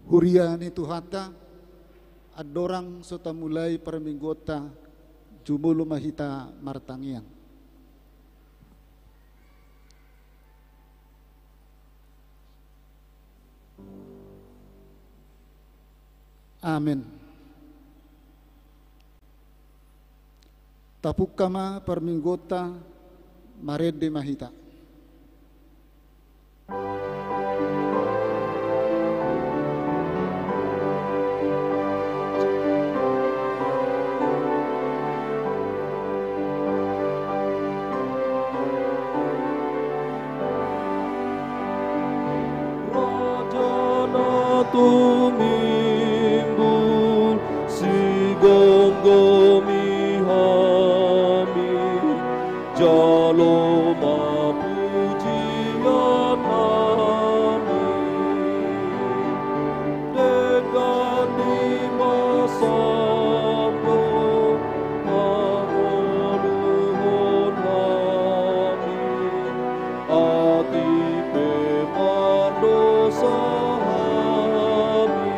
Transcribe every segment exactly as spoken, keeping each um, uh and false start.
Huria ni Tuhanta, andorang so tamulai parmingguonta, jumolo ma hita martangiang. Amen. Tapungka ma parmingguonta, marende ma hita. Raja na tumimbul, sigomgomi hami, jalo ma pujian nami. Denggan ni ma sangap hangoluhon nami, atik pe mardosa hami.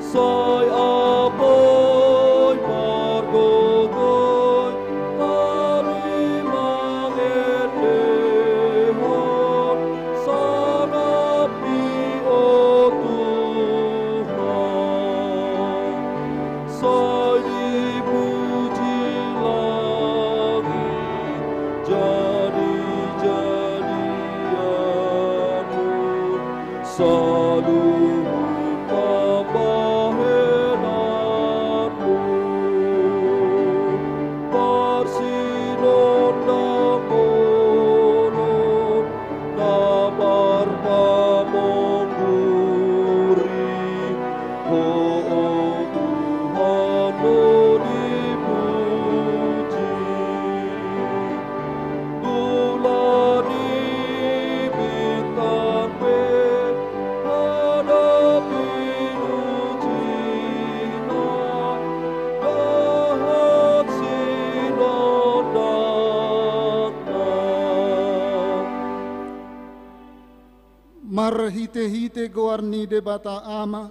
Sai apoi margogoon hami mangendehon sangapmi, o Tuhan. Sai dipuji langit jadi-jadianmu, saluhut pambahenanmu. Parsinondanghonon na marpamongguri, Ho, o Tuhan, do dipuji. Bulan i, bintang pe, hona pinujina, dohot sinondangna. Marhite-hite goar ni Debata Ama,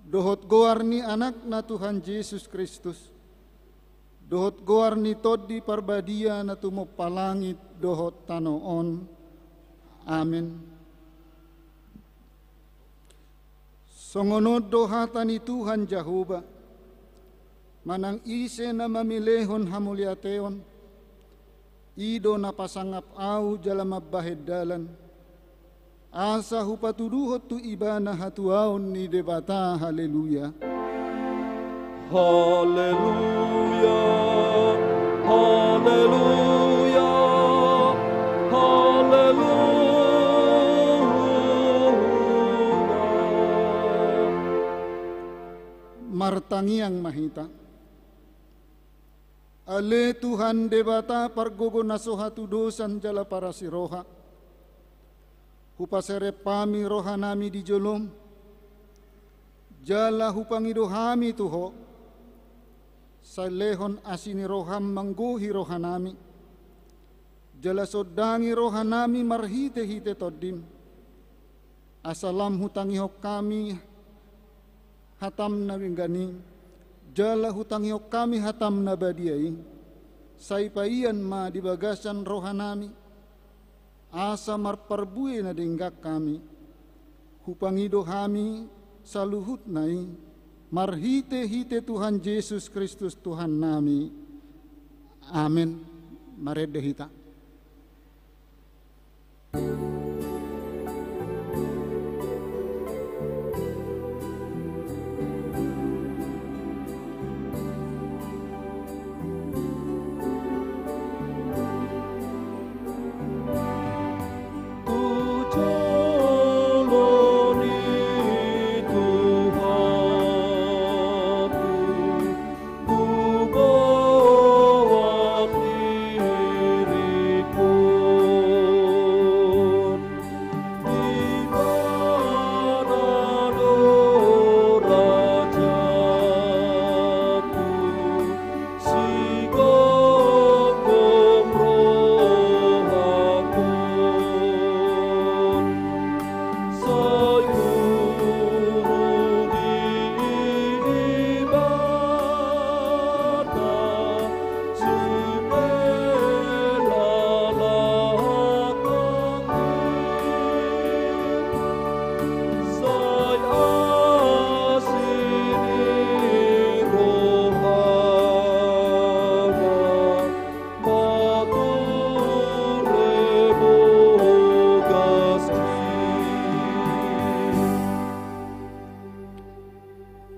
dohot goar ni Anakna Tuhan Jesus Kristus, dohot goar ni Tondi Parbadia na tumompa langit dohot tano on. Amen. Songon on do hata ni Tuhan Jahowa: Manang ise na mamilehon hamauliateon, i do na pasangap Ahu jala mambahen dalan, asa hupatuduhon tu ibana hatuaon ni Debata. Haleluya. Haleluya, haleluya, haleluya. Martangiang ma hita. Ale Tuhan Debata pargogo na so hatudosan jala parasi roha, hupaserep hami rohanami di jolom, jala hupangido hami tu Ho, sai lehon asi ni roham manggohi rohanami, jala sondangi rohanami marhite-hite Tondim, asa lam hutangihon hami hatam na denggan i, jala hutangihon hami hatam na badia i, sai paian ma di bagasan rohanami, asa marparbue na denggan hami. Hupangido hami saluhutna i marhite-hite Tuhan Jesus Kristus Tuhannami. Amen. Marende hita. Tu jolo ni Tuhan, huboan diri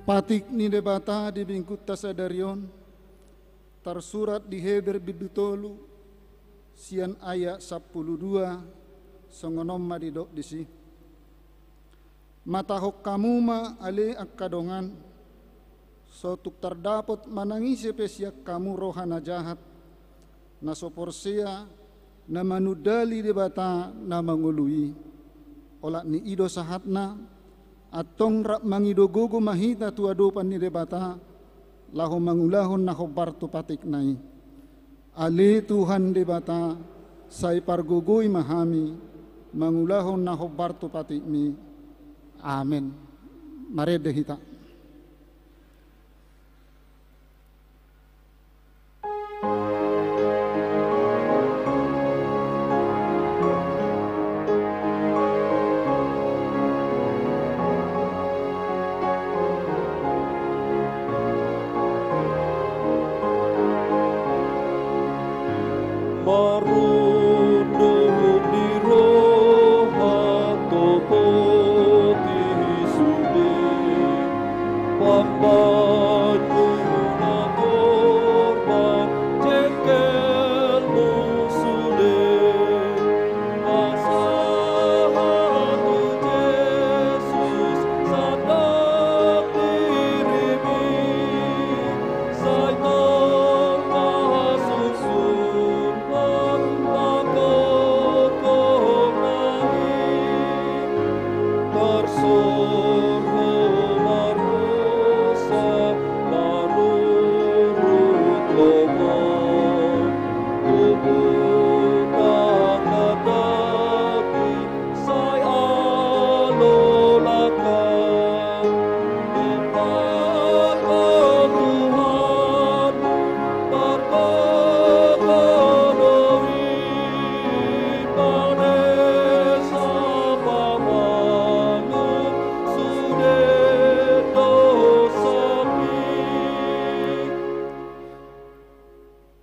Patik ni Debata di minggunta sadari on, tarsurat di Heber bindu tolu, sian ayat sampulu dua, songon on ma didok disi. Matahon hamu ma ale angka dongan, so tung tardapot manang ise pe sian hamu roha na jahat, na so porsea, na manundali Debata na mangolu i. Olat ni i do sahatna, antong rap mangido gogo ma hita tu adopan ni Debata, laho mangulahon na hombar tu patikna i. Ale Tuhan Debata, sai pargogoi ma hami, mangulahon na hombar tu patikmi. Amen. Marende hita. Marundung ni roha topoti sude, pambanyu na torbar jengkelmu sude. Pasahat tu Jesus sandok dirimi, sai tong ma sungsun.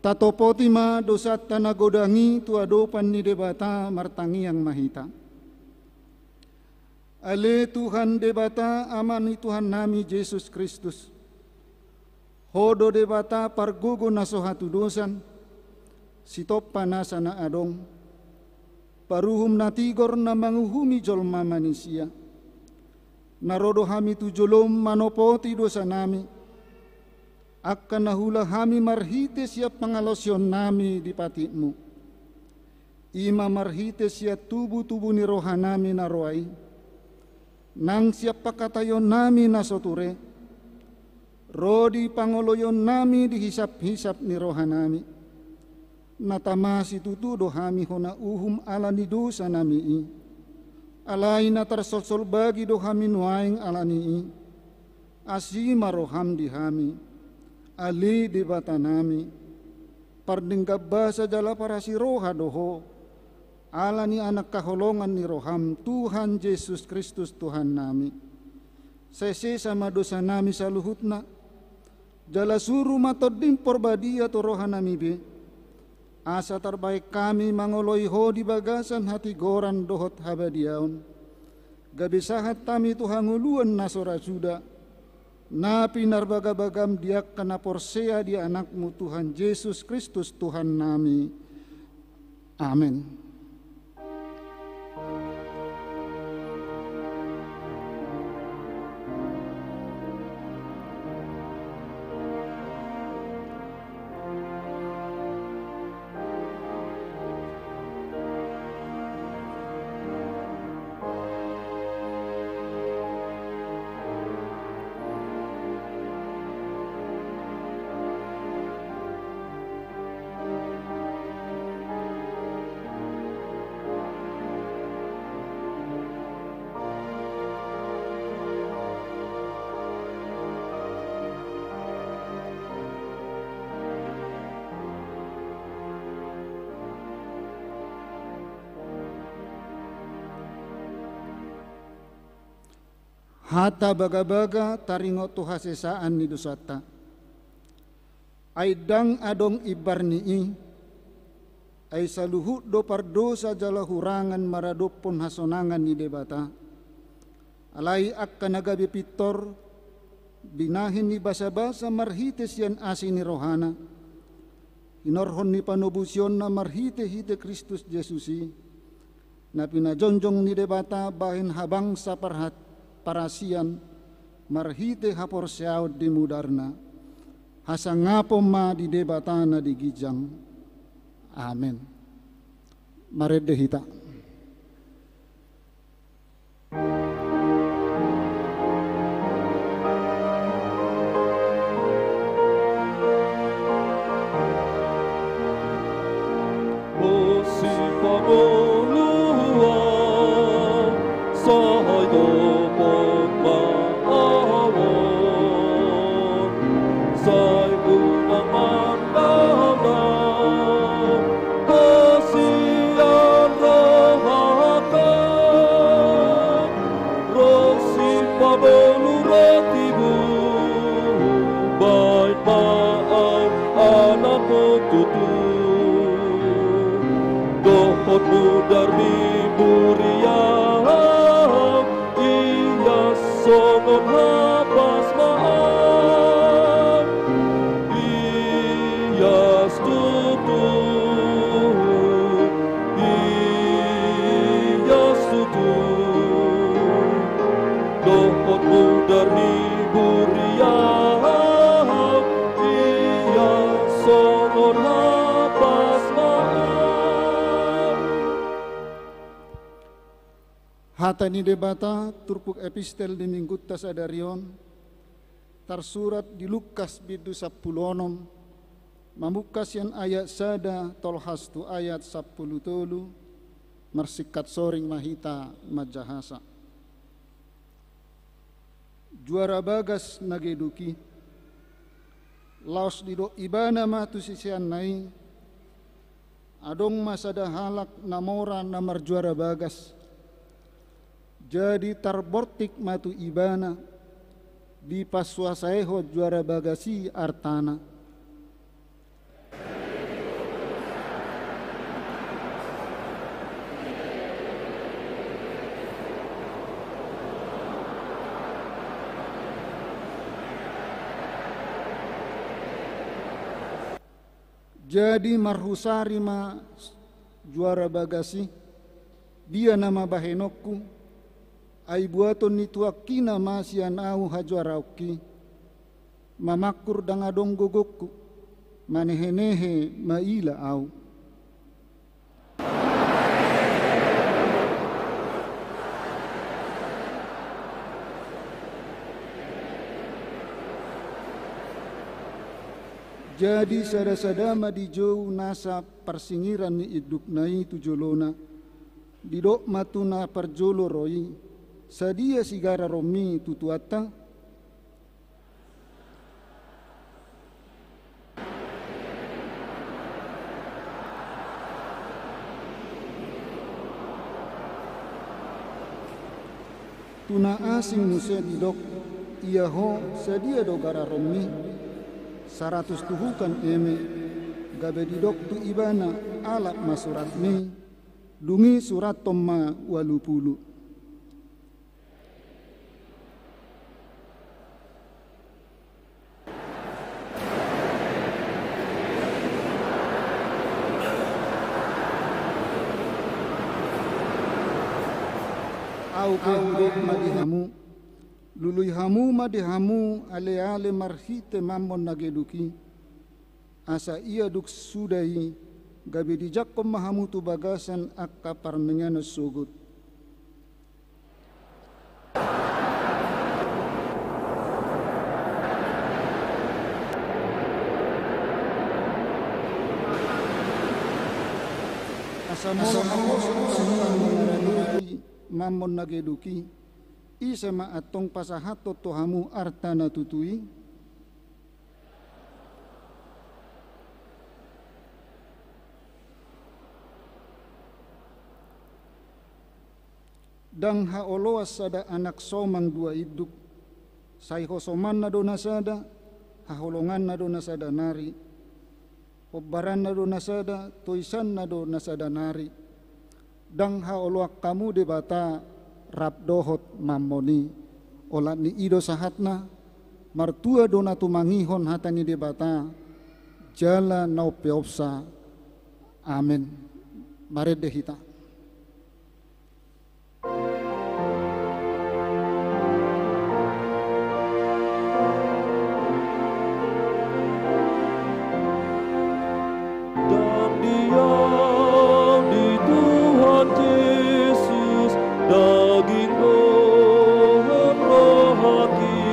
Tatopoti ma dosanta na godang i tu adopan ni Debata, martangiang ma hita. Ale Tuhan Debata, Ama ni Tuhannami Jesus Kristus, Ho do Debata pargogo na so hatudosan, sitompa nasa na adong, paruhum na tigor na manguhumi jolma manisia. Na ro do hami tu jolom manopoti dosanami, angka na huula hami marhite sian pangalaosionnami di patikmu. I ma marhite sian tubutubu ni rohanami na roa i, nang sian pangkataionnami na so ture, ro di pangoloionnami di hisaphisap ni rohanami. Na tama situtu do hami hona uhum ala ni dosanami i. Alai na tarsolsol bagi do hami nuaeng ala ni i. Asi ma roham di hami, ale Debatanami, pardenggan basa jala parasi roha do Ho, ala ni anak haholongan ni roham, Tuhan Jesus Kristus Tuhannami. Sai sesa ma dosanami saluhutna, jala suru ma Tondim Parbadia tu rohanami be, asa tarbahen hami mangoloi Ho di bagasan hatigoran dohot habadiaon. Gabe sahat hami tu hangoluan na so ra suda, na pinarbagabagam di angka na porsea di Anakmu Tuhan Jesus Kristus Tuhannami. Amen. Hata bagabaga taringot tu hasesaan ni dosanta. Ai ndang adong imbar ni i, ai saluhut do pardosa jala hurangan maradophon hasonangan ni Debata. Alai angka na gabe pintor, Binahen ni basabasa marhite sian asi ni rohana, hinorhon ni panobusionna marhite-hite Kristus Jesus i, na pinajongjong ni Debata bahen habangsa parhat-, parasian, marhite haporseaon di mudarna, hasangapon ma di Debata na di ginjang. Amen. Marende hita. Sai unang mandamdam hasian rohangku, ro sipabolu rotimu, baen ma ahu anakmu tutu. Dohot mudar ni buriam, ias songon hapas ma ahu, ias tutu, ias tutu. Dohot mudar ni buriam, ias songon hapas ma ahu. Hata ni Debata, turpuk epistel di Minggunta sadari on, tarsurat di Lukas bindu sampulu onom, mamungka sian ayat sada tolhas tu ayat sampulu tolu, marsingkat soring ma hita manjahasa. Juara bagas na geduk i. Laos didok ibana ma tu siseanna i, adong ma sada halak na mora na marjuara bagas. Jadi tarbortik ma tu ibana, dipasuasaehon juara bagas i artana. Jadi marhusari ma juara bagas i, dia nama bahenonku, ai buaton ni tuangkina ma sian ahu hajuaraonki, mamangkur ndang adong gogongku, manehenehe maila ahu. Jadi sadasada ma dijou nasa parsingiran ni indukna i tu jolona, didok ma tu na parjolo ro i, sadia sigararonmi tu tuanta? Tu na asing muse didok, ia ho, sadia do gararonmi? Saratus tuhukan eme, gabe didok tu ibana, alap ma suratmi, dung i surathon ma ualu pulu. Ahu pe hudok ma di hamu, lului hamu ma di hamu aleale marhite mammon na geduk i, asa ia dung suda i, gabe dijangkon ma hamu tu bagasan angka parmengeon sogot. Asa molo hamu songon na mangaradoti mammon na geduk i, ise ma antong pasahathon tu hamu arta na tutu i? Ndang haoloan sada anak somang dua induk, sai hosomanna do na sada, haholonganna do na sada nari, hombaranna do na sada, toisanna do na sada nari. Ndang haoloan hamu Debata rap dohot mammon i. Olat ni i do sahatna. Martua do na tumangihon hata ni Debata jala na umpeopsa. Amen. Marende hita. Ndang diam di Tuhan Jesus, daging dohot rohaki,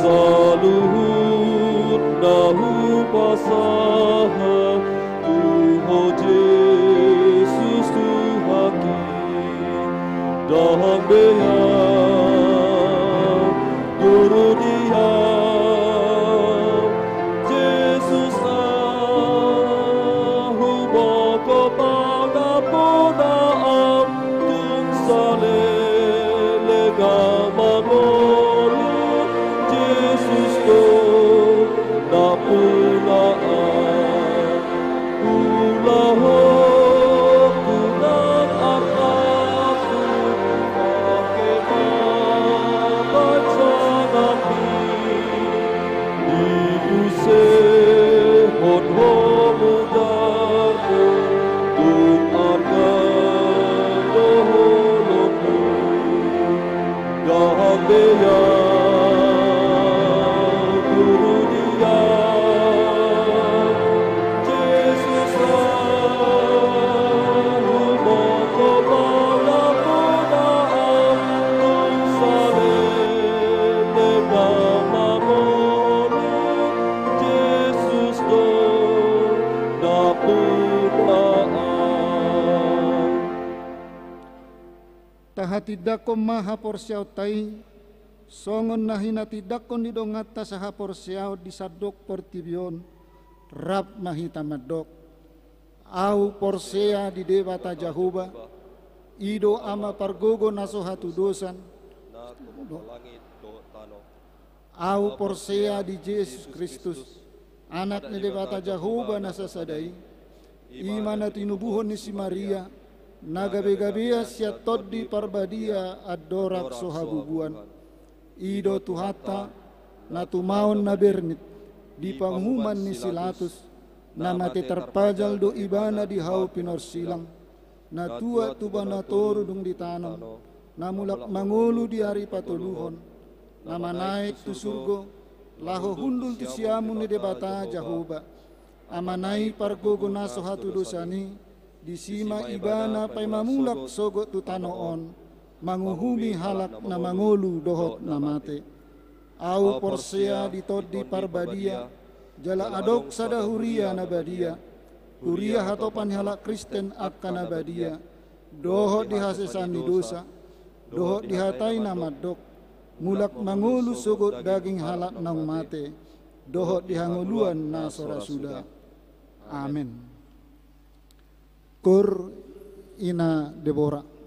saluhut na hupasahat tu Ho Jesus Tuhanki. Ndang be Ahu, guru di Ahu, Jesus Ahu, mangkopang na pinahan, tung saleleng Ahu mangolu, Jesus do na pinahan. Ulaon tu nang artangku, pake ma baen sangapmi, diusehon Ho mudarmu, tung arga do holongku. Ndang be Ahu, guru di Ahu, Jesus Ahu, mangkopang na pinahan, tung saleleng Ahu mangolu, Jesus do na pinahan. Tahatindangkon ma haporseaonta i, songon na hinatindangkon ni donganta sahaporseaon di sandok portibi on. Rap ma hita mandok: Ahu porsea di Debata Jahowa, i do Ama pargogo na so hatudosan. Ahu porsea di Jesus Kristus, Anak ni Debata Jahowa na sasada i, i ma na tinubuhon ni si Maria, na gabegabean sian Tondi Parbadia andorang so habubuan. I do Tuhanta, na tumaon na bernit di panguhuman ni si Latus, na mate tarpajal do Ibana di hau pinorsilang, na tuat tuba na toru dung ditanom, na mulak mangolu di ari patoluhon, na manaek tu surgo, laho hundul tu siamun ni Debata Jahowa. Amanami pargogo na so hatudosan i, disi ma Ibana paima mulak sogot tu tano on, manguhumi halak na mangolu dohot na mate. Ahu porsea di Tondi Parbadia, jala adong sada huria na badia, huria hatopan ni halak Kristen angka na badia, dohot di hasesaan ni dosa, dohot di hata i na mandok, mulak mangolu sogot daging halak naung mate, dohot di hangoluan na so ra suda. Amen. Koor ina Debora.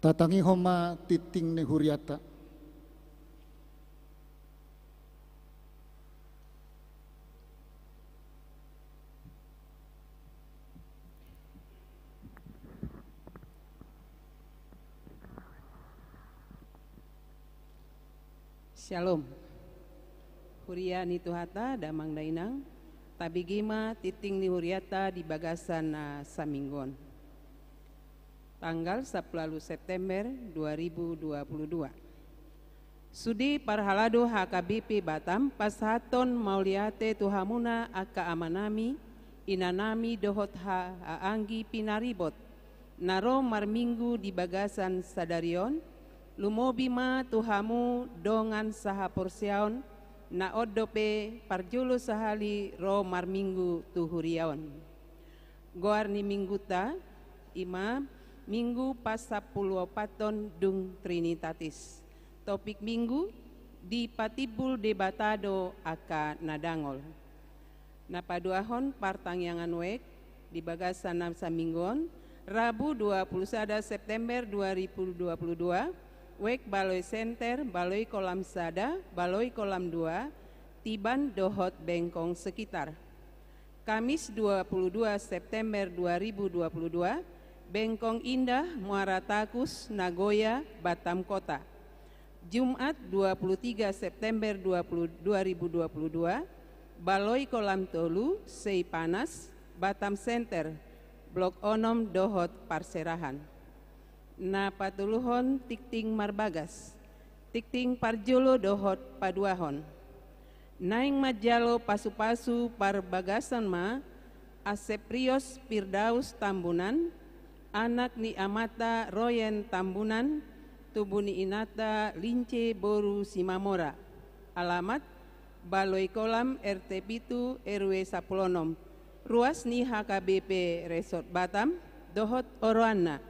Tatangihon ma tingting ni hurianta. Syalom. Huria ni Tuhanta, damang dainang, tabege ma tingting ni hurianta di bagasan na saminggu on. Tanggal sampulu ualu September dua ribu dua puluh dua. Sude parhalado H K B P Batam, pasahathon mauliate tu hamuna angka amanami, inanami dohot hahaanggi pinaribot na ro marminggu di bagasan sadari on, lumobi ma tu hamu dongan sahaporseaon na on dope parjolo sahali ro marminggu tu huria on. Goar ni mingguta i ma Minggu pasampuluopathon dung Trinitatis. Topik minggu: Dipatimbul Debata do angka na dangol. Na paduahon partangiangan wijk di bagasan na saminggu on, Rabu dua puluh sada September dua ribu dua puluh dua, wijk Baloi Center, Baloi Kolam sada, Baloi Kolam dua, Tiban dohot Bengkong sekitar. Kamis dua puluh dua September dua ribu dua puluh dua, Bengkong Indah, Muara Takus, Nagoya, Batam Kota. Jumat dua puluh tiga September dua puluh, dua ribu dua puluh dua, Baloi Kolam tolu, Seipanas, Batam Center, Blok onom dohot parserahan. Na patoluhon tingting marbagas. Tingting parjolo dohot paduahon. Naeng manjalo pasupasu parbagason ma Aseprios Firdaus Tambunan, anak ni amanta Royen Tambunan, tubu ni inanta Lince boru Simamora. Alamat: Baloi Kolam, R T pitu, R W sampulu onom. Ruas ni H K B P Resort Batam dohot oroanna: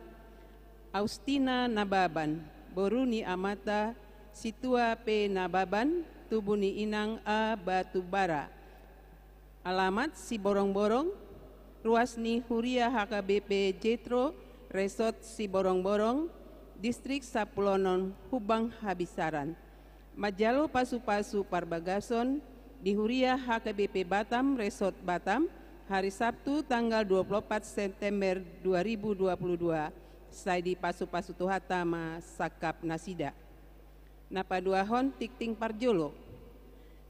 Austina Nababan, boru ni amanta Situa P Nababan, tubu ni inang A Batubara. Alamat: Siborongborong. Ruas ni huria H K B P Jetro Resort Siborongborong, Distrik Sampulu Onom, Humbang Habinsaran. Manjalo pasupasu parbagason di huria H K B P Batam Resort Batam, hari Sabtu tanggal dua puluh opat September dua ribu dua puluh dua, sai dipasupasu Tuhanta ma sangkap nasida. Na paduahon tingting parjolo.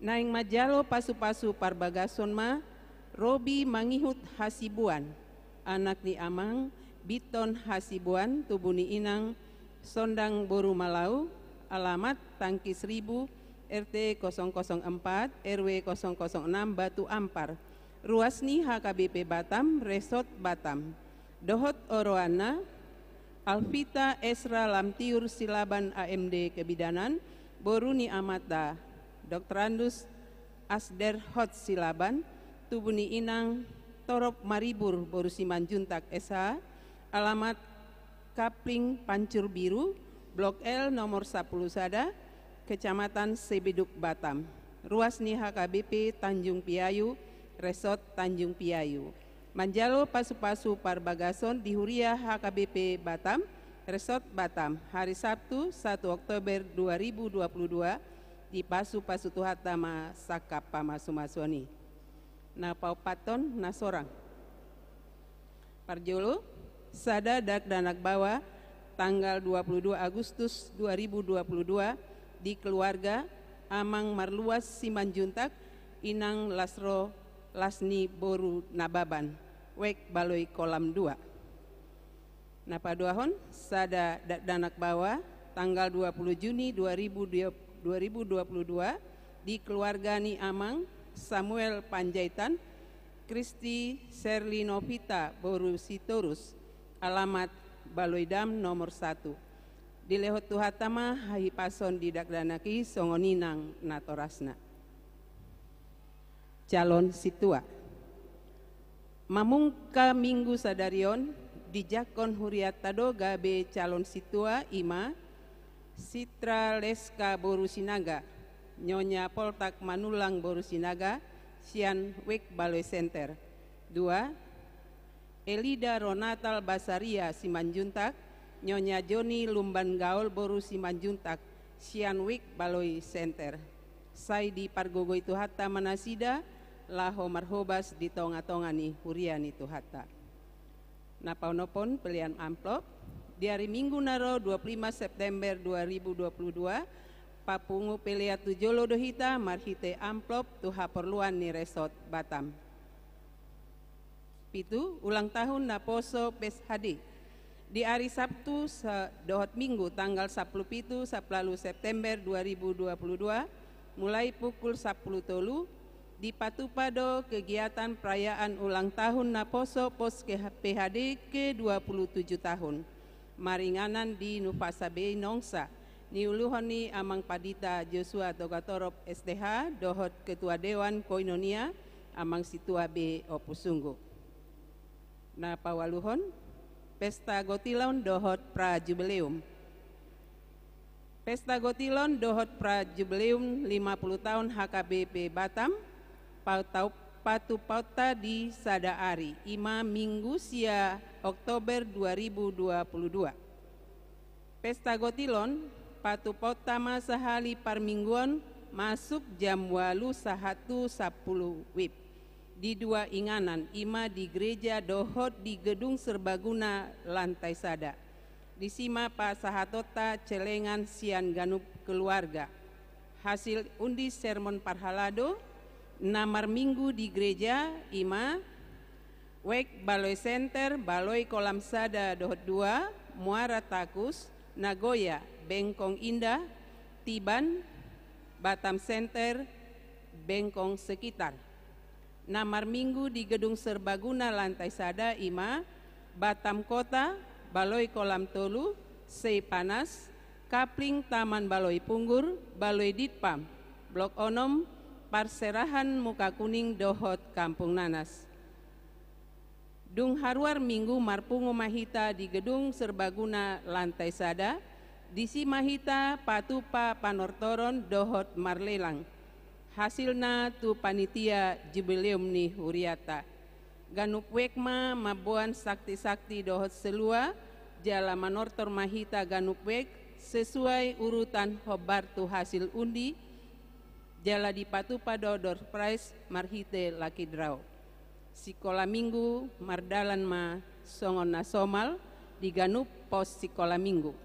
Naeng manjalo pasupasu parbagason ma Robi Mangihut Hasibuan, anak ni amang Biton Hasibuan, tubu ni inang Sondang boru Malau. Alamat: Tangki Seribu, R T kosong kosong empat, R W kosong kosong enam, Batu Ampar. Ruas ni H K B P Batam Resort Batam. Dohot oroanna: Alvita Esra Lamtiur Silaban, A M D kebidanan, boru ni amanta Doktorandus Asderhot Silaban, tubu ni inang Torop Maribur boru Simanjuntak, S H. Alamat: Kapling Pancur Biru, Blok L, nomor sampulu sada, Kecamatan Sebeduk, Batam. Ruas ni H K B P Tanjung Piayu, Resort Tanjung Piayu. Manjalo pasupasu parbagason di huria H K B P Batam Resort Batam, hari Sabtu, satu Oktober dua ribu dua puluh dua, dipasupasu Tuhanta ma sangkap pamasumasuon i. Na paopathon na sorang. Parjolo, sada dakdanak baoa, tanggal dua puluh dua Agustus dua ribu dua puluh dua, di keluarga Amang Marluas Simanjuntak, Inang Lasro Lasni boru Nababan, wijk Baloi Kolam dua. Na paduahon, sada dakdanak baoa, tanggal dua puluh Juni dua ribu dua puluh dua, di keluarga ni Amang Samuel Panjaitan, Kristi Serli Novita boru Sitorus, alamat Baloi Dam nomor satu. Dilehon Tuhanta ma hahipason di dakdanak i, songon i nang natorasna. Calon sintua. Mamungka minggu sadari on, dijangkon hurianta do gabe calon sintua, i ma Sitra Leska boru Sinaga, Nyonya Poltak Manullang boru Sinaga, sian wijk Baloi Center. Dua, Elida Ronatal Basaria Simanjuntak, Nyonya Joni Lumban Gaol boru Simanjuntak, sian Wik Baloi Center. Sai dipargogoi Tuhanta ma nasida, laho marhobas di tonga-tonga ni huria ni Tuhanta. Na paonomhon pelean amplop, di ari Minggu na ro dua puluh lima September dua ribu dua puluh dua, papungu pelean tu jolo do hita marhite amplop tu haporluan ni Resort Batam. Pitu, ulang tahun naposo P S H D. Di ari Sabtu sa-, dohot Minggu tanggal sampulu pitu, sampulu ualu September dua ribu dua puluh dua, mulai pukul sampulu tolu, dipatupa do kegiatan perayaan ulang tahun naposo P O S P H D ke dua puluh tujuh tahun. Maringanan di Nufasa Bei Nongsa, niuluhon ni Amang Pandita Joshua Togatorop S T H, dohot Ketua Dewan Koinonia, Amang Situa B Ompusunggu. Na paualuhon, Pesta Gotilon dohot Pra Jubileum. Pesta Gotilon dohot Pra Jubileum lima puluh tahun H K B P Batam, patau-, patupaonta di sada ari, i ma Minggu sia Oktober dua ribu dua puluh dua. Pesta Gotilon, patupaonta ma sahali parmingguon masuk jam ualu sahat tu sampulu wib. Di dua inganan, i ma di gereja dohot di gedung serbaguna lantai sada. Disi ma pasahatonta celengan sian ganup keluarga. Hasil undi sermon parhalado, na marminggu di gereja, i ma, Wek Baloi Center, Baloi Kolam sada dohot dua, Muara Takus, Nagoya, Bengkong Indah, Tiban, Batam Center, Bengkong sekitar. Na marminggu di gedung serbaguna lantai sada, i ma, Batam Kota, Baloi Kolam tolu, Seipanas, Kapling Taman Baloi Punggur, Baloi Ditpam, Blok onom, Parserahan Muka Kuning dohot Kampung Nanas. Dung haruar Minggu marpungu ma hita di gedung serbaguna lantai sada, disi ma hita patupa panortoron dohot marlelang hasilna tu panitia jubileum ni huriata. Ganup wek ma mamboan sakti-sakti dohot selua, jala manortor ma hita ganup wek sesuai urutan hombar tu hasil undi, jala dipatupa do door prize marhite lucky draw. Sikola Minggu mardalan ma songon na somal di ganup pos sikola Minggu.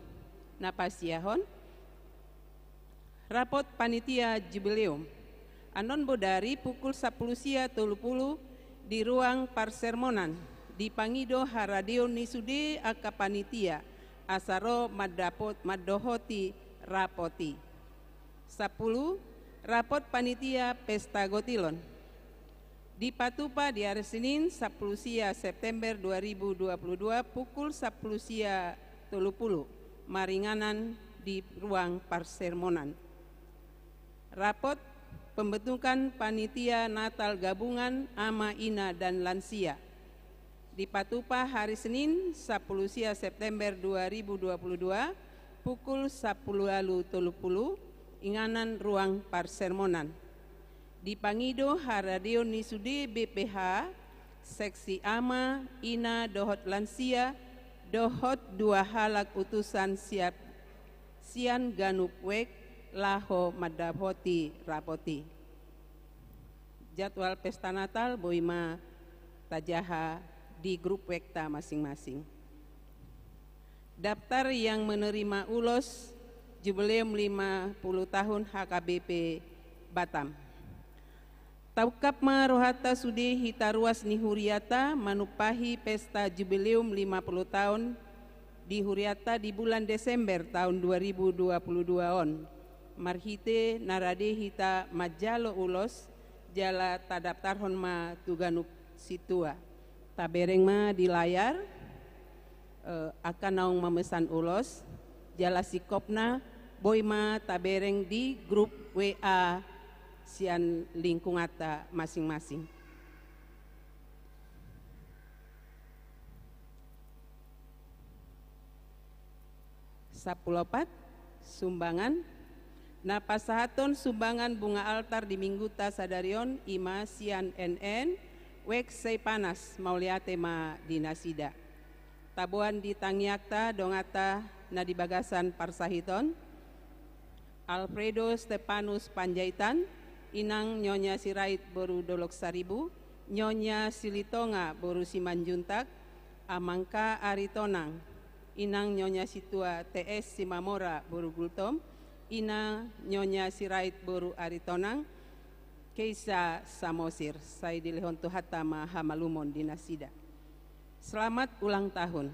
Na pasiahon, rapot panitia jubileum. Annon bodari pukul sampulu sia tolu pulu di ruang parsermonan, dipangido haradeon ni sude angka panitia, asa ro mandapot-, mandohoti rapot i. Sampulu, rapot panitia Pesta Gotilon. Dipatupa di ari Senin, sampulu sia September dua ribu dua puluh dua, pukul sampulu sia tolu pulu, maringanan di ruang parsermonan. Rapot pembentukan panitia Natal gabungan ama, ina, dan lansia. Dipatupa hari Senin, sampulu sia September dua ribu dua puluh dua, pukul sampulu ualu tolu pulu, inganan ruang parsermonan. Dipangido haradeon ni sude B P H, seksi ama, ina, dohot lansia, dohot dua halak utusan siap sian ganup wek laho mandapoti rapot i. Jadwal pesta Natal boi ma tajaha di grup wekta masing-masing. Daftar yang menerima ulos Jubileum lima puluh tahun H K B P Batam. Taungkap ma rohanta sude hita ruas ni huriata manumpahi pesta Jubileum lima puluh tahun di huriata di bulan Desember tahun dua ribu dua puluh dua on. Marhite na rade hita manjalo ulos, jala tadaftarhon ma tu ganup sintua. Tabereng ma di layar, eh, angka naung mamesan ulos, jala singkopna boi ma tabereng di grup W A sian lingkunganta masing-masing. Sampulu opat, sumbangan. Na pasahathon sumbangan bunga altar di Mingguta sadari on i ma sian N N, Wek Seipanas, mauliate ma di nasida. Taboan di tangiangta donganta na di bagasan parsahiton. Alfredo Stepanus Panjaitan, inang Nyonya Sirait boru Dolok Saribu, Nyonya Silitonga boru Simanjuntak, Amang K. Aritonang, inang Nyonya Situa T S Simamora boru Gultom, inang Nyonya Sirait boru Aritonang, Keisa Samosir, sai dilehon Tuhanta ma hamalumon di nasida. Selamat ulang tahun.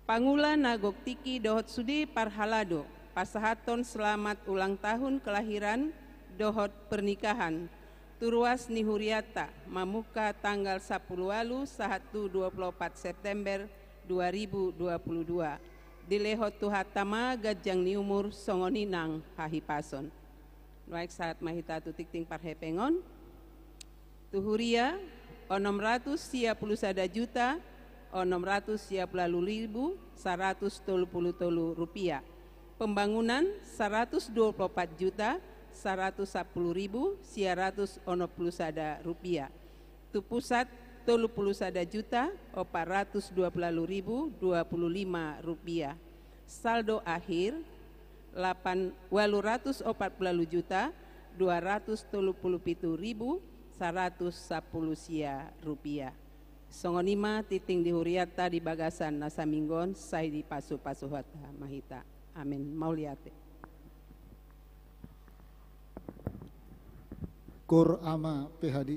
Pangula na gok tingki dohot sude parhalado, pasahathon selamat ulang tahun kelahiran dohot pernikahan tu ruas ni hurianta mamungka tanggal sampulu ualu sahat tu dua pulu opat September dua ribu dua pulu dua. Dilehon Tuhanta ma ganjang ni umur songon i nang hahipason. Nuaeng sahat ma hita tu tingting parhepengon. Tu huria, onom ratus sia pulu sada juta, onom ratus sia pulu ualu ribu, saratus tolu pulu tolu rupiah. Pembangunan, saratus dua pulu opat juta, saratus sampulu ribu, sia ratus onom pulu sada rupiah. Tu pusat, tolu pulu sada juta, opat ratus dua pulu ualu ribu, dua pulu lima rupiah. Saldo akhir, lapan, ualu ratus opat pulu ualu juta, dua ratus tolu pulu pitu ribu, saratus sampulu sia rupiah. Songon i ma tingting di hurianta di bagasan na saminggu on, sai dipasupasu Tuhanta ma hita. Amen. Mauliate. Kur ama P H D.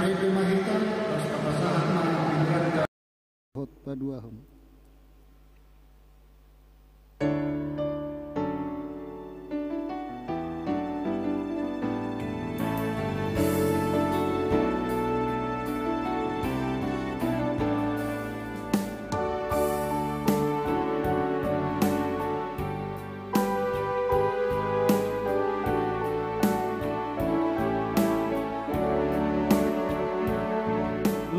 Ipima hita, pas papasahat ma pinggan. Hot paduahon.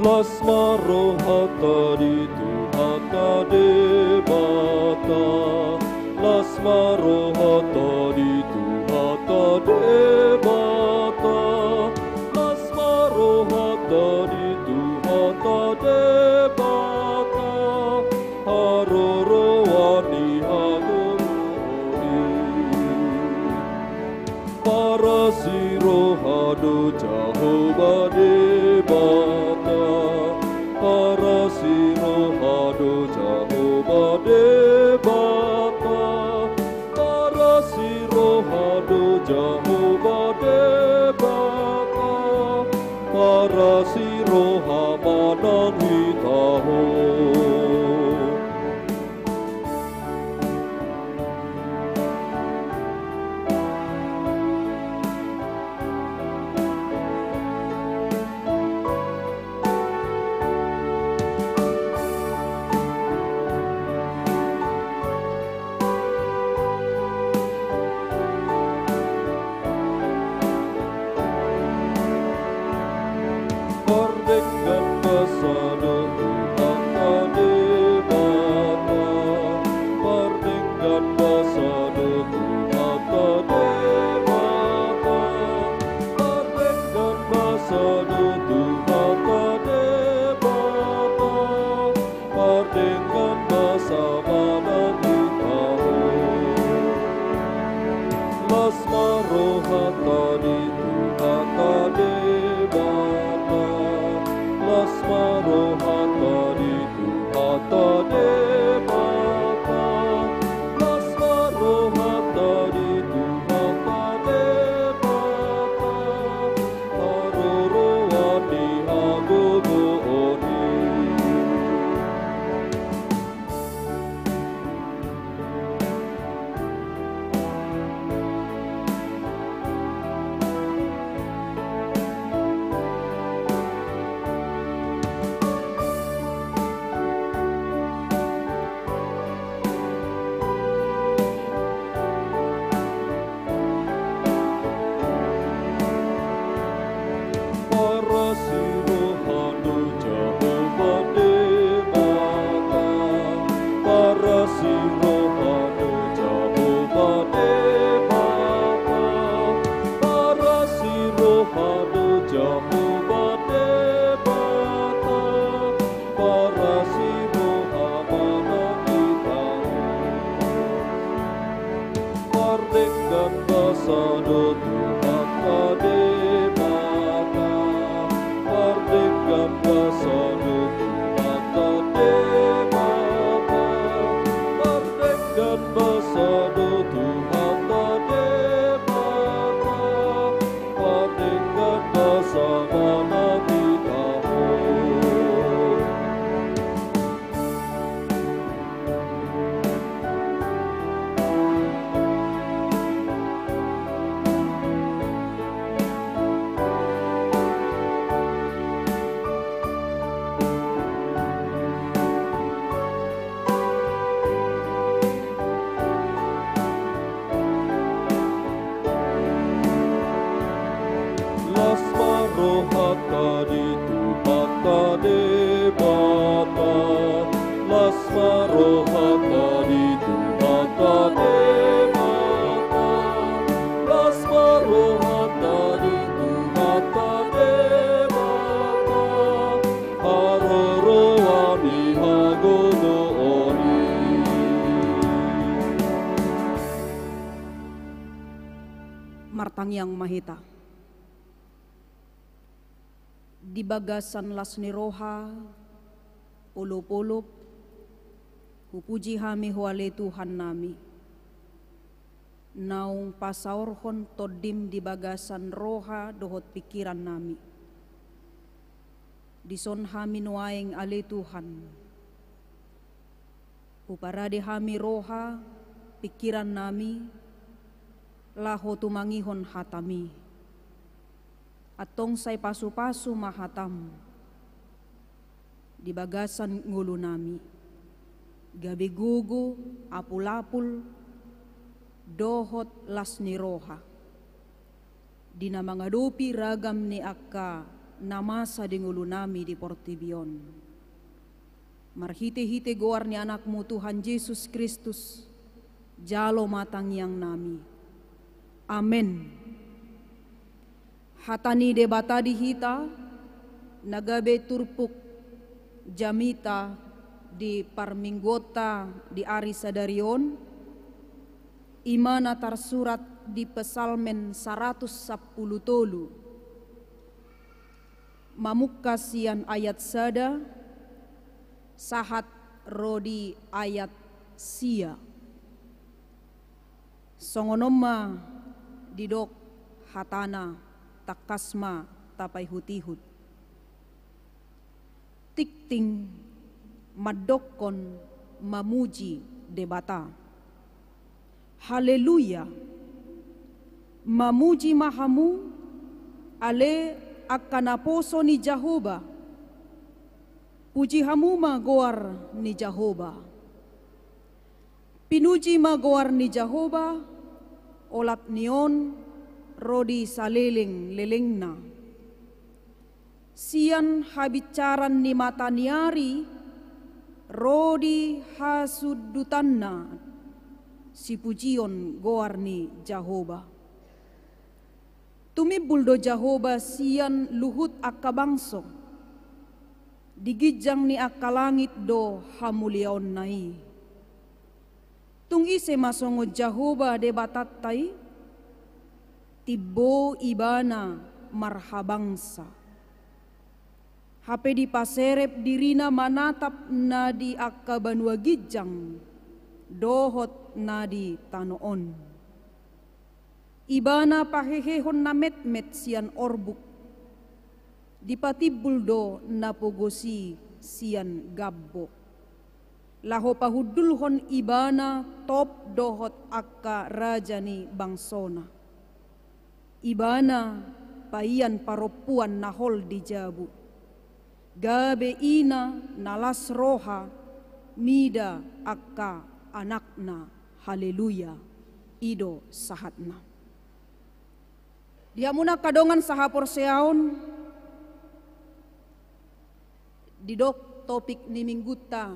Las ma rohanta di Tuhanta Debata. Las ma rohanta di Tuhanta Debata. Las ma rohanta di Tuhanta Debata. Haroroan ni hagogoon i. Parasi roha do Jahowa Debata. Parasi roha do Jahowa Debata. Parasi roha do Jahowa Debata. Parasi roha ma nang hita ho. Pardenggan basa do Tuhanta Debata. Pardenggan basa do Tuhanta Debata. Pardenggan basa do Tuhanta Debata. Pardenggan basa ma nang hita ho. Las ma rohanta di Tuhanta Debata. Las ma rohanta di Tuhanta Debata. Las ma rohanta di Tuhanta Debata. Haroroan ni hagogoon i. Parasi roha do Jahowa Debata. Parasi roha do Jahowa Debata. Parasi roha do Jahowa Debata. Parasi roha ma nang hita ho. Pardenggan basa do Tuhanta Debata. Pardenggan basa do Tuhanta Debata. Pardenggan basa do Tuhanta Debata. Pardenggan basa ma nang hita ho. Las ma rohanta di Tuhanta Debata. Las ma rohanta di Tuhanta Debata. Las ma rohanta di Tuhanta Debata. Haroroan ni hagogoon i. Martangiang ma hita. Di bagasan las ni roha, olopolop, hupuji hami Ho ale Tuhannami. Naung pasaorhon Tondim di bagasan roha dohot pingkirannami. Dison hami nuaeng ale Tuhan. Huparade hami roha, pingkiran nami, laho tumangihon hataMi. Antong sai pasu-pasu ma hataM di bagasan ngolu nami, gabe gogo, apul-apul, dohot las ni roha di na mangadopi ragam ni angka na masa di ngolu nami di portibi on. Marhite-hite goar ni AnakMu Tuhan Jesus Kristus, jalo ma tangiang nami. Amen. Hata ni Debata di hita, na gabe turpuk jamita di parmingguonta di ari sadari on, i ma na tarsurat di Psalmen saratus sampulu tolu, mamungka sian ayat sada sahat ro di ayat sia. Songon on ma didok hatana, tangkas ma tapaihut-ihut. Tingting mandokkon mamuji Debata. Haleluya! Mamuji ma hamu, ale angka naposo ni Jahowa. Puji hamu ma goar ni Jahowa. Pinuji ma goar ni Jahowa, olat ni on ro di saleleng-lelengna. Sian habinsaran ni mata ni ari ro di hasundutanna, sipujion goar ni Jahowa. Tumimbul do Jahowa sian luhut angka bangso, di ginjang ni angka langit do hamuliaonna i. Tung ise ma songon Jahowa Debatanta i? Timbo Ibana marhabangsa. Hape dipaserep dirina manatap na di angka banua ginjang dohot na di tano on. Ibana pahehehon na metmet sian orbuk. Dipatimbul do na pogos i sian gambok, laho pahundulhon Ibana top dohot angka raja ni bangsona. Ibana paian parompuan na hol di jabu, gabe ina na las roha mida angka anakna. Haleluya! I do sahatna. Di hamuna angka dongan sahaporseaon, didok topik ni minggunta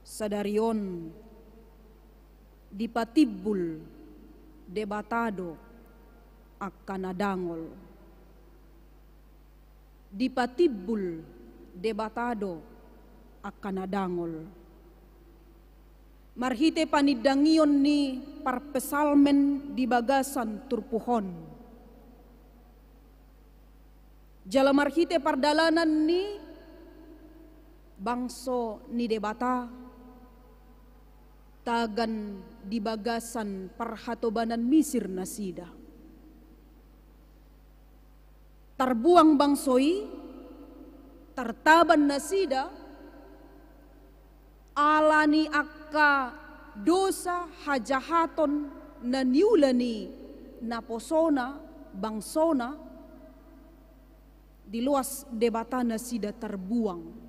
sadari on, dipatimbul Debata do angka na dangol. Dipatimbul Debata do angka na dangol. Marhite panindangion ni parpsalmen di bagasan turpuk on, jala marhite pardalanan ni bangso ni Debata tagan di bagasan parhatobanan Misir nasida. Tarbuang bangso i, tartaban nasida, ala ni angka dosa hajahaton na niula ni naposona, bangsona, diloas Debata nasida tarbuang.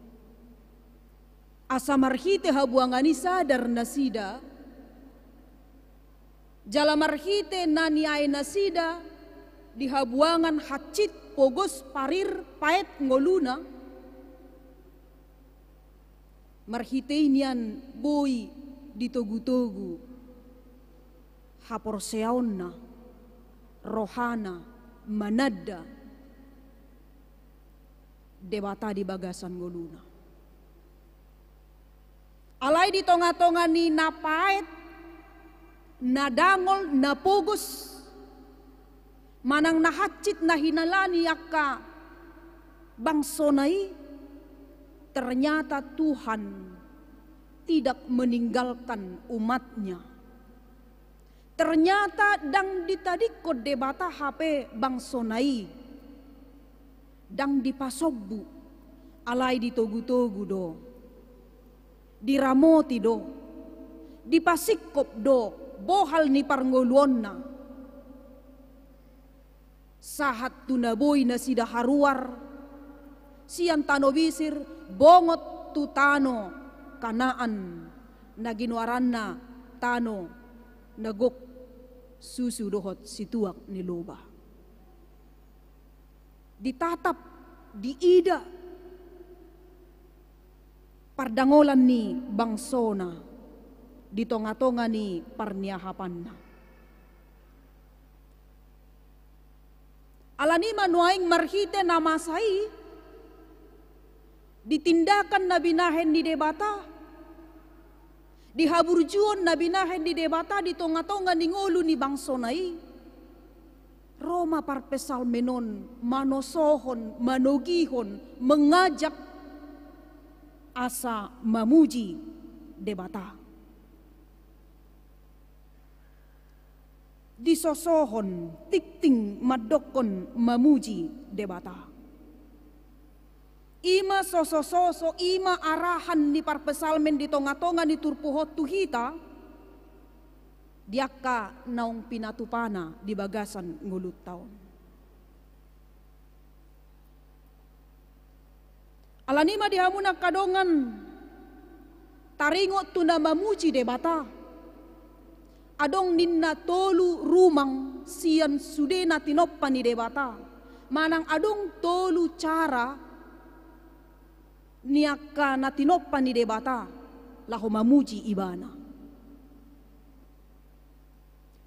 Asa marhite habuangan i sadar nasida, jala marhite na niae nasida di habuangan hansit pogos parir paet ngoluna, marhite i nian boi ditogutogu haporseaonna, rohana mananda Debata di bagasan ngoluna. Alai di tongatonga ni na paet, na dangol, na pogos, manang na hansit na hinala ni angka bangsona i, ternyata Tuhan tidak meninggalkan umat-Nya. Ternyata ndang ditadingkon Debata hape bangsona i, ndang dipasombu, Alai ditogu-togu do, diramoti do, dipasingkop do bohal ni parngoluonna. Sahat tu na boi nasida haruar sian tano Misir, bongot tu tano Kanaan, na ginoaranna tano na gok susu dohot situak ni loba. Ditatap, diida pardangolan ni bangsona di tonga-tonga ni parniahapanna. Alani i ma nuaeng marhite na masa i, di tindakan na binahen ni Debata, di haburjuon na binahen ni Debata di tonga-tonga ni ngolu ni bangsona i, ro ma parpsalmen on manosohon, manogihon, mengajak asa mamuji Debata. Disosohon tingting mandokkon mamuji Debata. I ma sosososo, i ma arahan ni parpsalmen di tonga-tonga ni turpuk on tu hita, di angka naung pinatupana di bagasan ngolunta on. Alani i ma di hamu na angka dongan, taringot tu na mamuji Debata. Adong ninna tolu rumang sian sude na tinompa ni Debata. Manang adong tolu cara ni angka na tinompa ni Debata laho mamuji Ibana.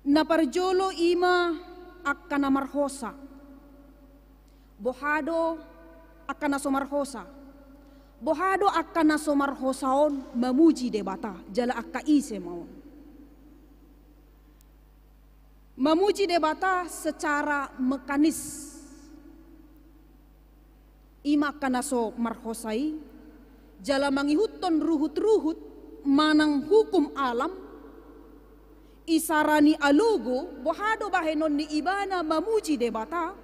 Na parjolo i ma angka na marhosa. Boha do angka na so marhosa? Boha do angka na so marhosa on mamuji Debata, jala angka ise ma on? Mamuji Debata secara mekanis. I ma angka na so marhosa i, jala mangihuthon ruhut-ruhut manang hukum alam, isarani alogo, boha do bahenon ni ibana mamuji Debata?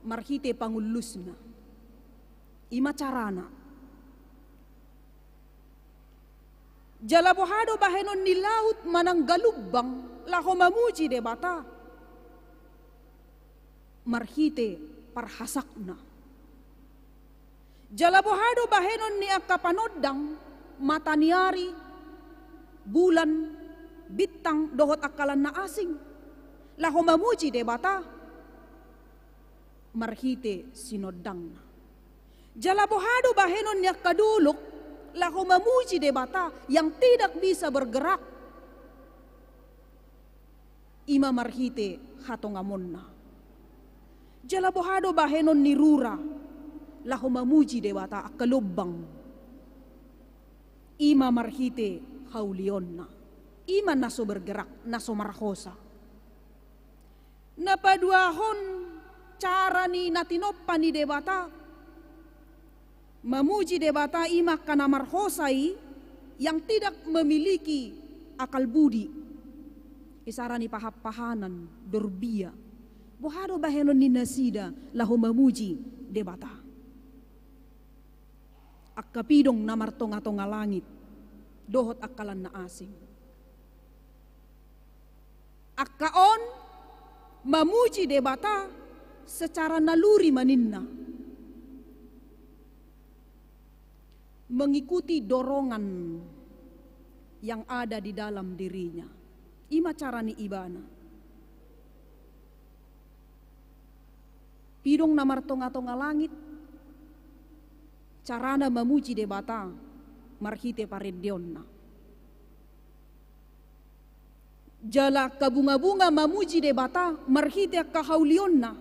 Marhite pangullusna. I ma carana. Jala boha do bahenon ni laut manang galumbang laho mamuji Debata? Marhite parhasakna. Jala boha do bahenon ni angka panondang, mata ni ari, bulan, bintang, dohot angka lan na asing, laho mamuji Debata? Marhite sinondangna. Jala boha do bahenon ni angka dolok laho mamuji Debata yang tidak bisa bergerak? I ma marhite hatongamonna. Jala boha do bahenon ni rura laho mamuji Debata, angka lombang? I ma marhite haulionna. I ma na so bergerak, na so marhosa. Na paduahon cara ni na tinompa ni Debata mamuji Debata, i ma angka na marhosa i, yang tidak memiliki akal budi. Isarani pahan-pahanan, dorbia. Boha do bahenon ni nasida laho mamuji Debata? Angka pidong na martonga-tonga langit dohot angka lan na asing. Angka on mamuji Debata secara naluri ma ninna, mengikuti dorongan yang ada di dalam dirinya. I ma cara ni ibana. Pidong na martonga-tonga langit, carana mamuji Debata marhite parendeonna. Jala angka bunga-bunga mamuji Debata marhite angka haulionna.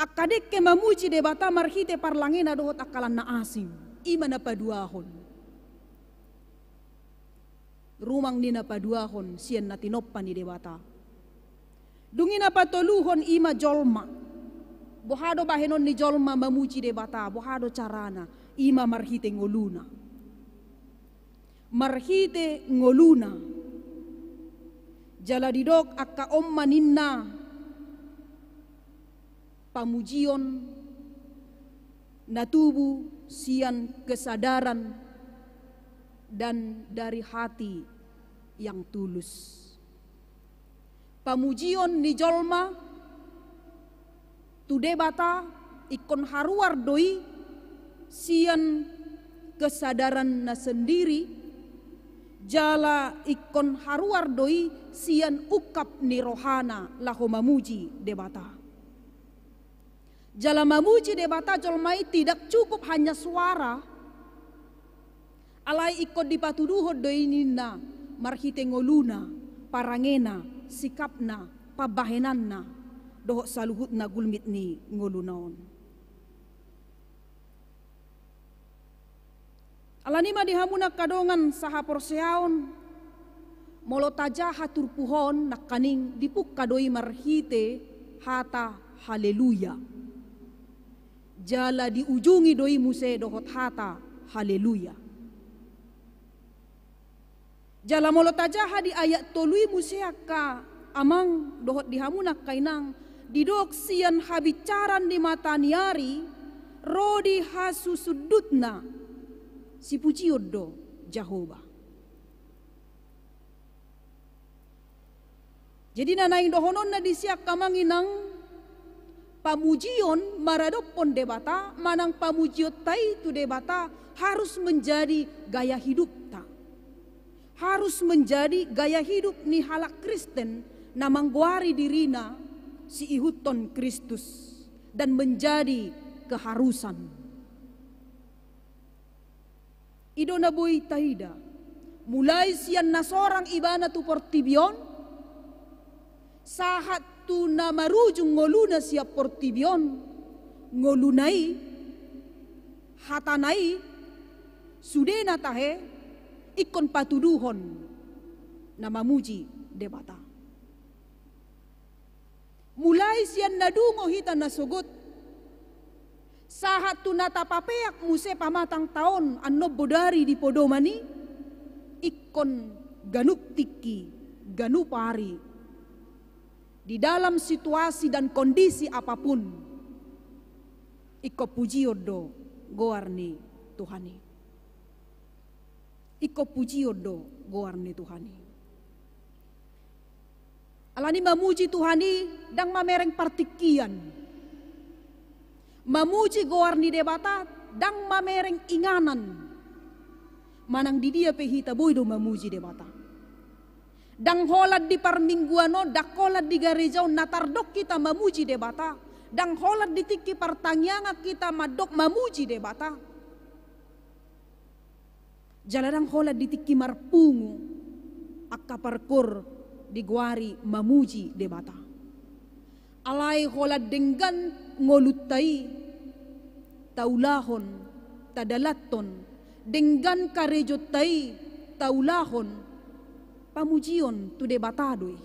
Angka dengke mamuji Debata marhite parlangena dohot angka lan na asing. I ma na paduahon. Rumang ni na paduahon sian na tinompa ni Debata. Dung i na patoluhon, i ma jolma. Boha do bahenon ni jolma mamuji Debata? Boha do carana? I ma marhite ngoluna. Marhite ngoluna. Jala didok angka on ma ninna pamujion na tubu sian kesadaran dan dari hati yang tulus. Pamujion ni jolma tu Debata ingkon haruar do i sian kesadaranna sendiri, jala ingkon haruar do i sian ungkap ni rohana laho mamuji Debata. Jala mamuji Debata jolma i tidak cukup hanya suara, alai ingkon dipatuduhon do i ninna marhite ngoluna, parangena, sikapna, pambahenanna, dohot saluhutna gulmit ni ngoluna on. Alani i ma di hamu na angka dongan sahaporseaon, molo tajaha turpuk on nangkaning dipungka do i marhite hata haleluya. Jala diujungi do i muse dohot hata haleluya. Jala molo tajaha di ayat tolu i muse angka amang dohot di hamu na angka inang, didok sian habinsaran ni mata ni ari ro di hasusundutna sipujion do Jahowa. Jadi na naeng dohononna disi angka amang inang, pamujion maradophon Debata manang pamujionta i tu Debata harus menjadi gaya hidupta. Harus menjadi gaya hidup ni halak Kristen na manggoari dirina siihuthon Kristus dan menjadi keharusan. I do na boi taida, mulai sian na sorang ibana tu portibi on, sahat tu na marujung ngoluna sian portibi on, ngoluna i, hatana i, sudena tahe, ingkon patuduhon na mamuji Debata. Mulai sian na dungo hita nasogot, sahat tu na tapapeak muse pamatangta on annon bodari di podoman i, ingkon ganup tingki, ganup ari, di dalam situasi dan kondisi apapun, ingkon pujion do goar ni Tuhan i. Ingkon pujion do goar ni Tuhan i. Alani mamuji Tuhan i ndang mamereng partingkian. Mamuji goar ni Debata ndang mamereng inganan. Manang di dia pe hita boi do mamuji Debata. Ndang holan di parmingguan on, ndang holan di gareja on na tardok hita mamuji Debata. Ndang holan di tingki partangiangan hita mandok mamuji Debata. Jala ndang holan di tingki marpungu angka parkor digoari mamuji Debata. Alai holan denggan ngolunta i taulahon, tadalathon, denggan karejonta i taulahon, pamujion tu Debata do i.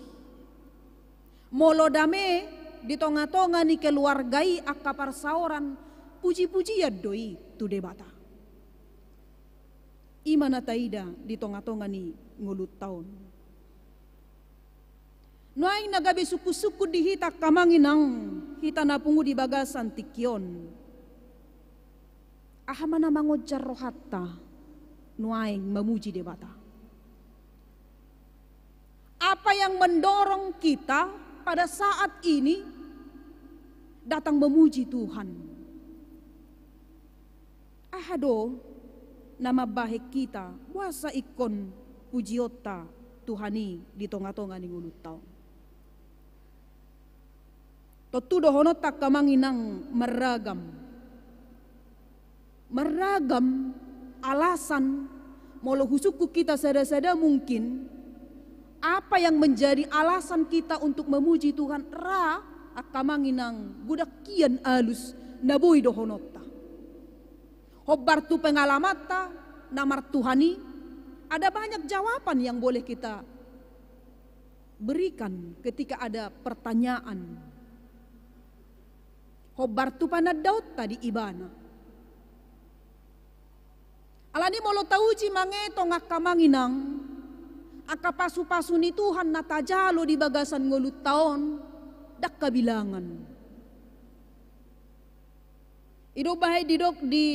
Molo dame di tongatonga ni keluarga i angka parsaoran, pujipujian do i tu Debata. I ma na taida di tongatonga ni ngolunta on. Nuaeng na gabe sungkunsungkun di hita angka amang inang, hita na pungu di bagasan tingki on. Aha ma na mangonjar rohanta nuaeng mamuji Debata? Apa yang mendorong kita pada saat ini datang memuji Tuhan? Aha do na mambahen hita boasa ingkon pujionta Tuhan i di tongatonga ni ngolunta on? Tontu dohononta angka amang inang marragam. Marragam alasan, molo husungkun hita sadasada mungkin, apa yang menjadi alasan kita untuk memuji Tuhan, ra angka amang inang godang hian alus na boi dohononta. Hombar tu pengalamanta na martuhan i, ada banyak jawaban yang boleh kita berikan ketika ada pertanyaan. Hombar tu panandaonta di Ibana. Alani molo tauji mangetong angka amang inang, angka pasupasu ni Tuhan na tajalo di bagasan ngolunta on, ndang habilangan. I do bahen didok di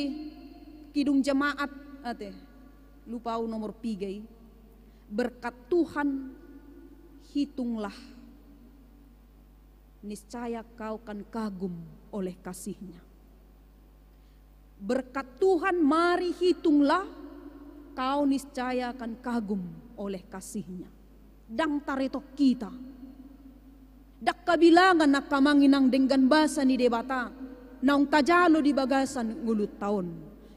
Kidung Jemaat, ate, lupa au nomor piga i. Berkat Tuhan hitunglah, niscaya kau akan kagum oleh kasih-Nya. Berkat Tuhan mari hitunglah, kau niscaya akan kagum oleh kasih-Nya. Ndang taretok hita. Ndang habilangan angka amang inang denggan basa ni Debata naung tajalo di bagasan ngolunta on.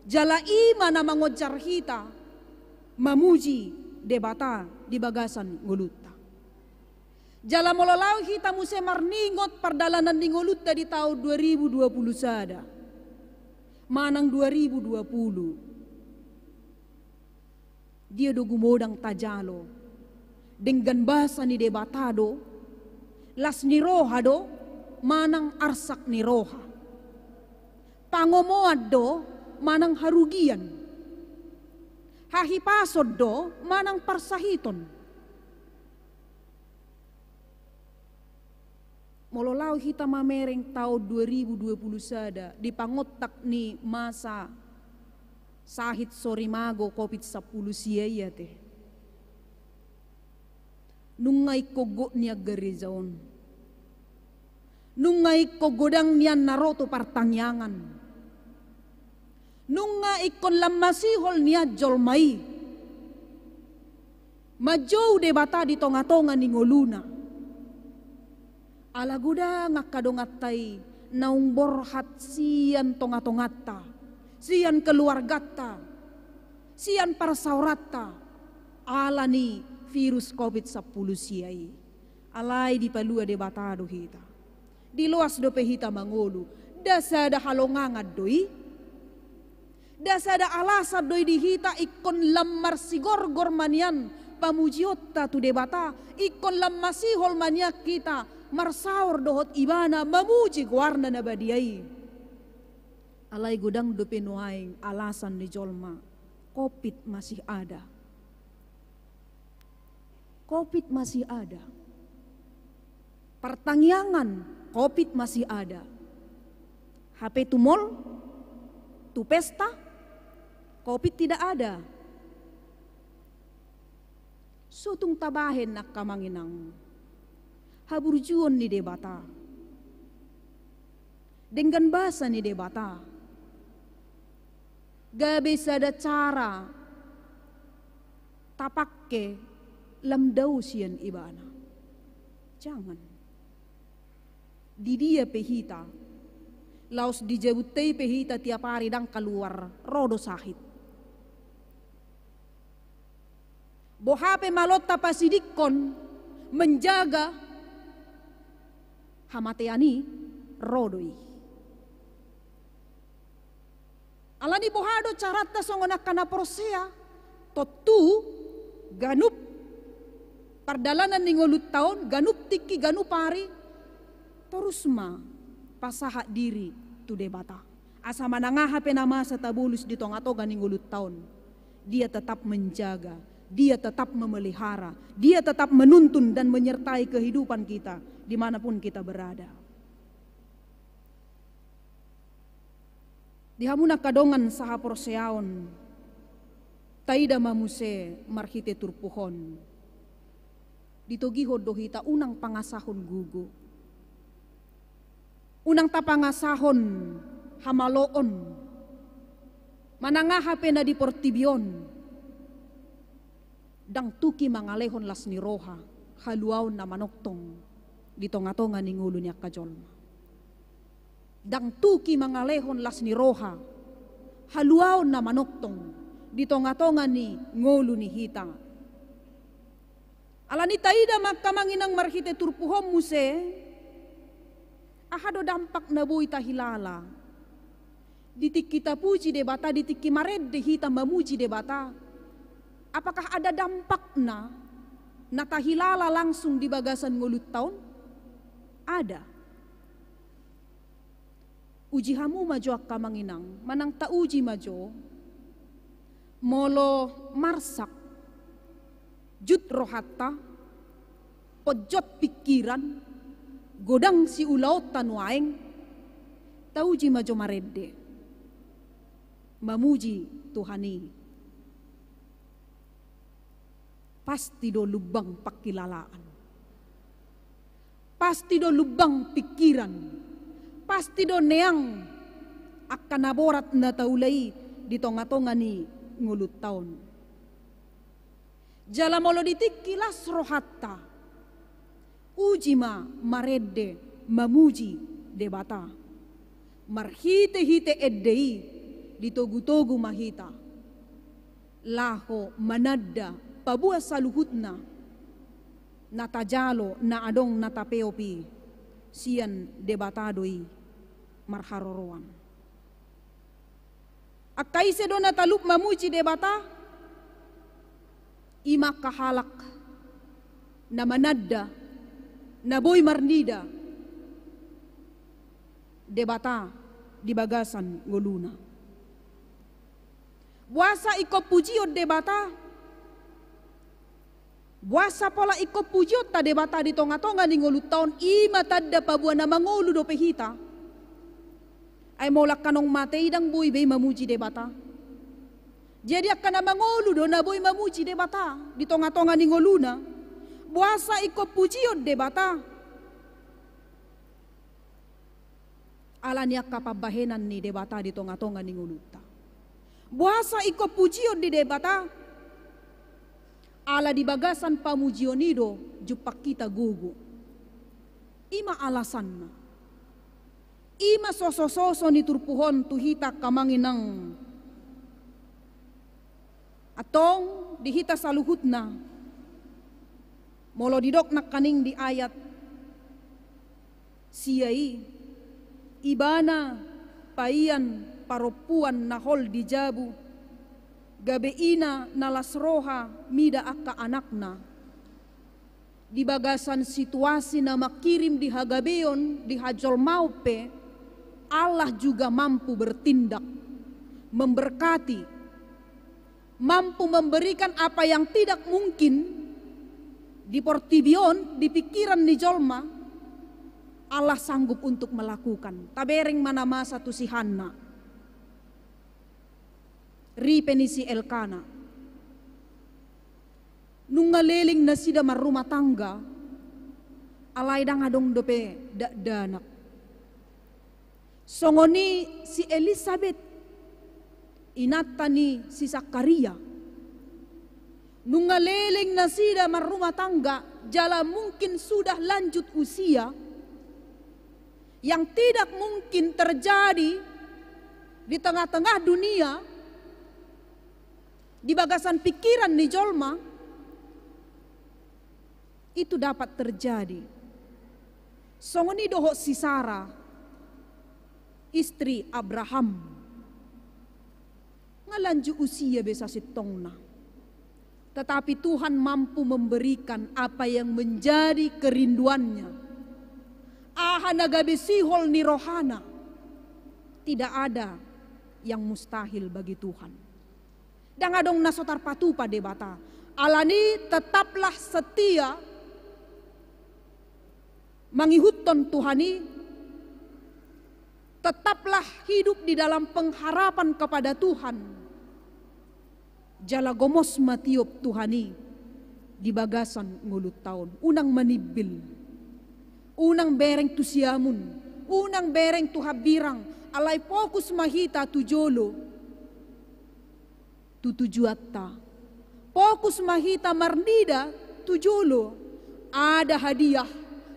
Jala i ma na mangonjar hita mamuji Debata di bagasan ngolunta. Jala molo laho hita muse marningot pardalanan ni ngolunta di taon dua ribu dua puluh sada manang dua ribu dua puluh, dia do gumodang tajalo? Denggan basa ni Debata do? Las ni roha do manang arsak ni roha? Pangomoan do manang harugian? Hahipason do manang parsahiton? Molo laho hita mamereng taon dua ribu dua puluh sada di pangontak ni masa sahit sorimago covid sampulu sia i, ate, nunga ingkon gok nian gareja on. Nunga ingkon godang nian na ro tu partangiangan. Nunga ingkon lam masihol nian jolma i manjou Debata di tongatonga ni ngoluna. Ala godang angka donganta i naung borhat sian tongatonganta, sian keluarganta, sian parsaoranta, ala ni virus covid sampulu sia i. Alai dipalua Debata do hita. Diloas dope hita mangolu. Nda sada halongangan do i. Nda sada alasan do i di hita ingkon lam marsigorgor ma nian pamujionta tu Debata, ingkon lam masihol ma nian hita marsaor dohot Ibana, mamuji goarna na badia i. Alai godang dope nuaeng alasan ni jolma. Covid masih ada. Covid masih ada. Partangiangan, covid masih ada. Hape tu mall, tu pesta, covid tidak ada. So tung tabahen angka amang inang haburjuon ni Debata, denggan basa ni Debata gabe sada cara tapangke lam dao sian Ibana. Jangan. Di dia pe hita, laos di jabunta i pe hita, tiap ari ndang kaluar, ro do sahit. Boha pe malonta pasidingkon menjaga hamatean i, ro do i. Alani boha do caranta songon angka na porsea? Tontu ganup pardalanan ni ngolunta on, ganup tingki, ganup ari, torus ma pasahat diri tu Debata. Asa manang aha pe na masa tabolus di tongatonga ni ngolunta on, Dia tetap menjaga, Dia tetap memelihara, Dia tetap menuntun dan menyertai kehidupan kita di mana pun kita berada. Di hamu na angka dongan sahaporseaon, taida ma muse marhite turpuk on. Ditogihon do hita unang pangasahon gogo. Unang tapangasahon hamaloon manang aha pe na di portibi on. Ndang tuki mangalehon las ni roha haluaon na manongtong di tongatonga ni ngolu ni angka jolma. Ndang tuki mangalehon las ni roha haluaon na manongtong di tongatonga ni ngolu ni hita. Alani taida ma angka amang inang marhite turpuk on muse, aha do dampak na boi tahilala di tingki tapuji Debata, di tingki marende hita mamuji Debata? Apakah ada dampakna na tahilala langsung di bagasan ngolunta on? Ada. Uji hamu ma jo angka amang inang, manang tauji ma jo. Molo marsak jut rohanta, ponjot pingkiran, godang siulaonta nuaeng, tauji ma jo marende. Mamuji Tuhan i pasti do lumbang pangkilalaan, pasti do lumbang pingkiran, pasti do neang angka na borat na taula i di tonga-tonga ni ngolunta on. Jala molo di tingki las rohanta, uji ma marende mamuji Debata. Marhite-hite ende i ditogu-togu ma hita laho mananda paboa saluhutna na tajalo, na adong, na tapeop i sian Debata do i marharoroan. Angka ise do na talup mamuji Debata? I ma angka halak na mananda, na boi marnida Debata di bagasan ngoluna. Boasa ingkon pujion Debata? Boasa pola ingkon pujionta Debata di tonga-tonga ni ngolunta on? I ma tanda paboa na mangolu dope hita. Ai molo angka naung mate i ndang boi be mamuji Debata. Jadi angka na mangolu do na boi mamuji Debata di tonga-tonga ni ngoluna. Boasa ingkon pujion Debata? Ala ni angka pambahenan ni Debata di tonga-tonga ni ngolunta. Boasa ingkon pujion di Debata? Ala di bagasan pamujion i do jumpang hita gogo. I ma alasanna. I ma soso-soso ni turpuk on tu hita angka amang inang. Antong di hita saluhutna, molo didok nangkaning di ayat sia i, ibana paian parompuan na hol di jabu, gabe ina na las roha mida angka anakna. Di bagasan situasi na mangkirim di hagabeon, di hajolmaon pe, Allah juga mampu bertindak, memberkati, mampu memberikan apa yang tidak mungkin di portibi on, di pingkiran ni jolma, Allah sanggup untuk melakukan. Tabereng ma na masa tu si Hanna, ripe ni si Elkana. Nunga leleng nasida marrumah tangga, alai ndang adong dope dakdanak. Songon i si Elisabet, inanta ni si Sakaria. Nunga leleng nasida marrumah tangga, jala mungkin sudah lanjut usia, yang tidak mungkin terjadi di tengah-tengah dunia, di bagasan pingkiran ni jolma, itu dapat terjadi. Songon i dohot si Sara, istri Abraham. Nga lanjut usia be sasintongna. Tetapi Tuhan mampu memberikan apa yang menjadi kerinduannya. Aha na gabe sihol ni rohana, tidak ada yang mustahil bagi Tuhan. Ndang adong na so tarpatupa Debata. Alani tetaplah setia mangihuthon Tuhan i, tetaplah hidup di dalam pengharapan kepada Tuhan. Jala gomos ma tiop Tuhan i di bagasan ngolunta on. Unang manimbil, unang bereng tu siamun, unang bereng tu hambirang, alai fokus ma hita tu jolo, tu tujuanta. Fokus ma hita marnida tu jolo. Ada hadiah,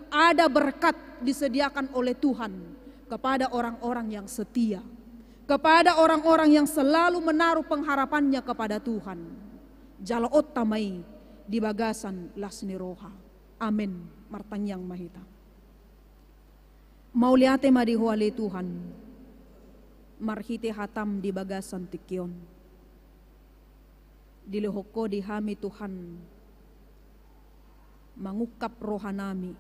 ada berkat disediakan oleh Tuhan kepada orang-orang yang setia, kepada orang-orang yang selalu menaruh pengharapannya kepada Tuhan. Jaloonta ma i di bagasan las ni roha. Amen. Martangiang ma hita. Mauliate ma di Ho ale Tuhan, marhite hataM di bagasan tingki on. Dilehon Ho di hami Tuhan, mangungkap rohanami,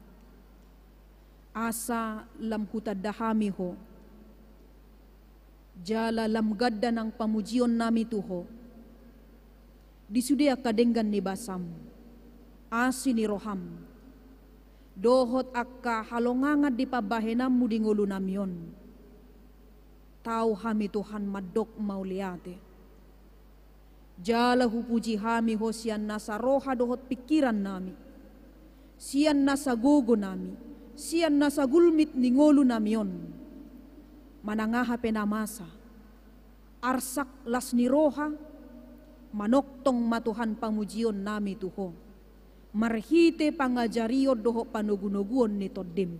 asa lam hutanda hami Ho, jala lam ganda nang pamujionnami tu Ho di sude angka denggan ni basaM, asi ni rohaM, dohot angka halongangan di pambahenanMu di ngolunami on. Tau hami Tuhan mandok mauliate. Jala hupuji hami Ho sian nasa roha dohot pingkiran nami, sian nasa gogo nami, sian nasa gulmit ni ngolu nami on. Manang aha pe na masa, arsak las ni roha, manongtong ma Tuhan pamujion nami tu Ho, marhite pangajarion dohot panogunoguon ni Tondim.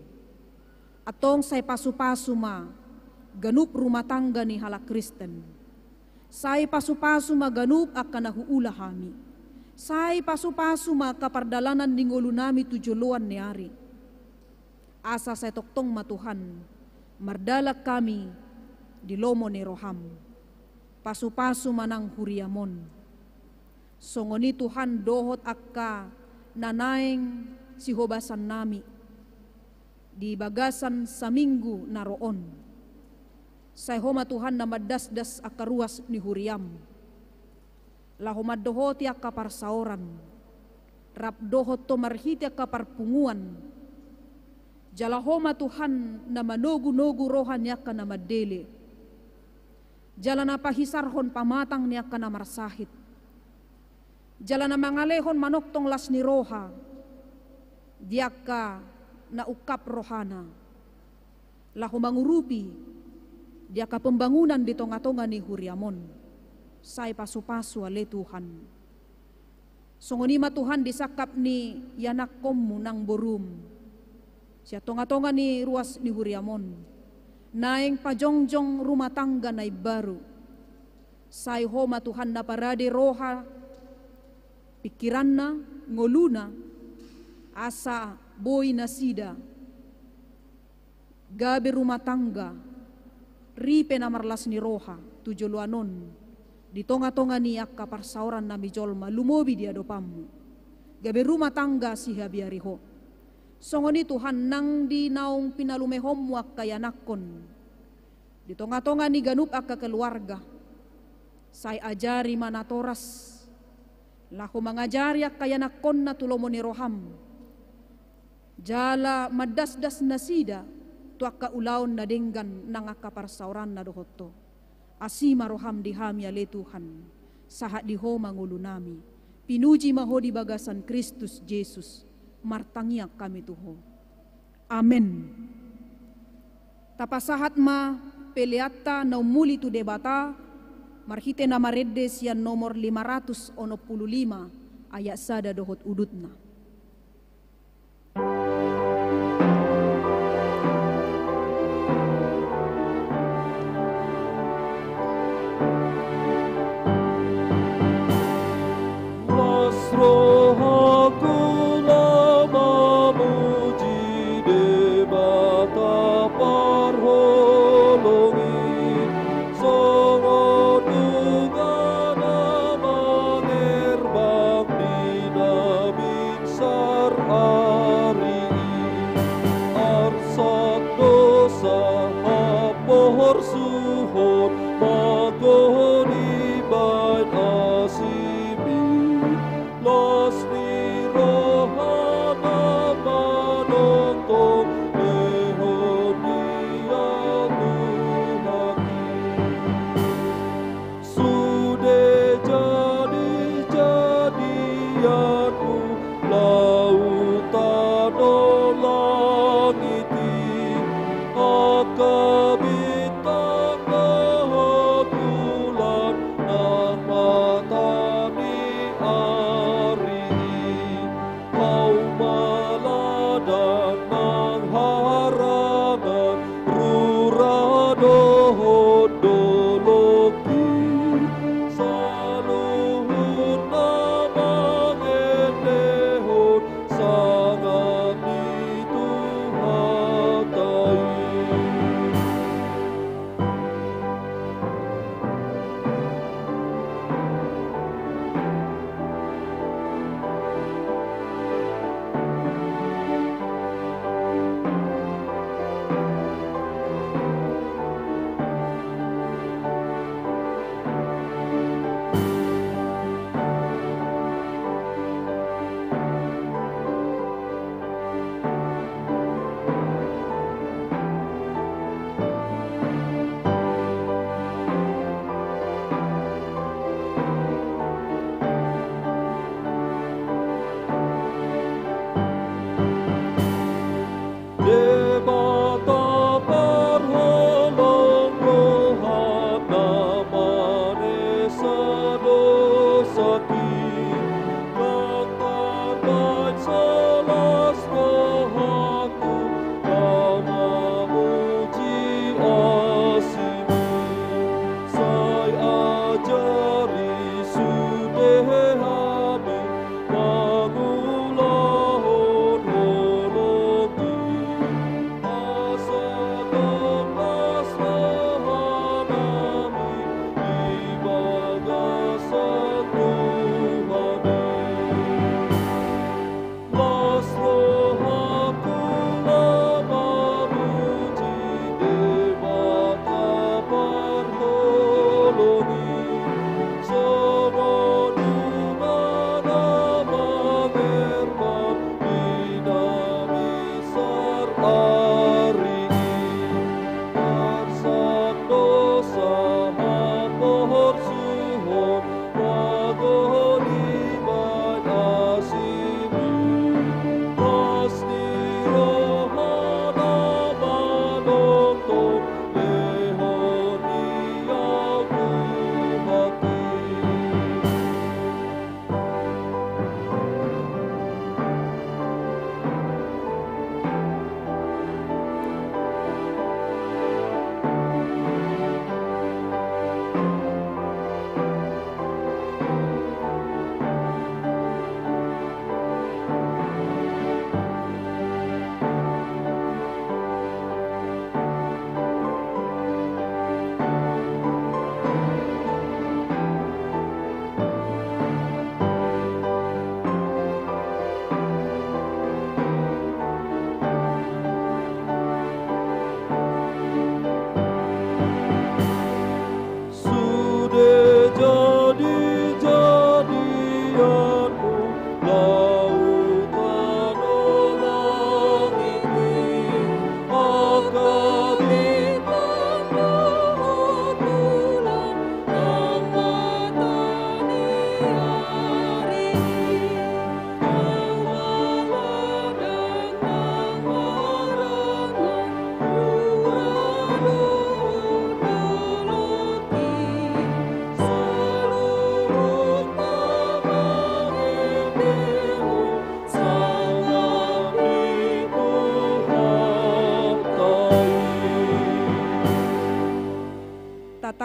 Antong sai pasupasu ma ganup rumah tangga ni halak Kristen. Sai pasupasu ma ganup angka na huula hami. Sai pasupasu ma angka pardalanan ni ngolu nami tu joloan ni ari. Asa sai tongtong ma Tuhan mardalan hami di lomo ni roham. Pasupasu ma nang huriam on. Songon i Tuhan dohot angka na naeng sihobasan nami di bagasan saminggu na ro on. Sai Ho ma Tuhan na mandasdas angka ruas ni huriam, laho mandohoti angka parsaoran, rap dohot Ho marhite angka parpunguan. Jala Ho ma Tuhan na manogunogu roha ni angka na mandele, jala na pahisarhon pamatang ni angka na marsahit, jala na mangalehon manongtong las ni roha di angka na ungkap rohana, laho mangurupi di angka pembangunan di tongatonga ni huriam on. Sai pasupasu ale Tuhan. Songon i ma Tuhan di sangkap ni ianakkonmu nang borum, sian tongatonga ni ruas ni huriam on, naeng pajongjong rumah tangga na imbaru. Sai Ho ma Tuhan na parade roha, pingkiranna, ngoluna, asa boi nasida gabe rumah tangga, ripe na marlas ni roha tu joloan on, di tongatonga ni angka parsaoran nami jolma lumobi di adopanmu, gabe rumah tangga sihabiari Ho. Songon i Tuhan nang di naung pinalumehonmu angka ianakkon, di tongatonga ni ganup angka keluarga, sai ajari ma natoras laho mangajari angka ianakkonna tu lomo ni roham, jala mandasdas nasida tu angka ulaon na denggan nang angka parsaoranna dohot Ho. Asi ma roham di hami ale Tuhan, sahat di Ho ma ngolu nami. Pinuji ma Ho di bagasan Kristus Jesus, martangiang hami tu Ho. Amen. Tapasahat ma peleanta na umuli tu Debata, marhite na marende sian nomor lima ratus onom pulu lima, ayat sada dohot udutna. Las rohangku laho mamuji Debata parholong i, songon nunga na mangerbang di na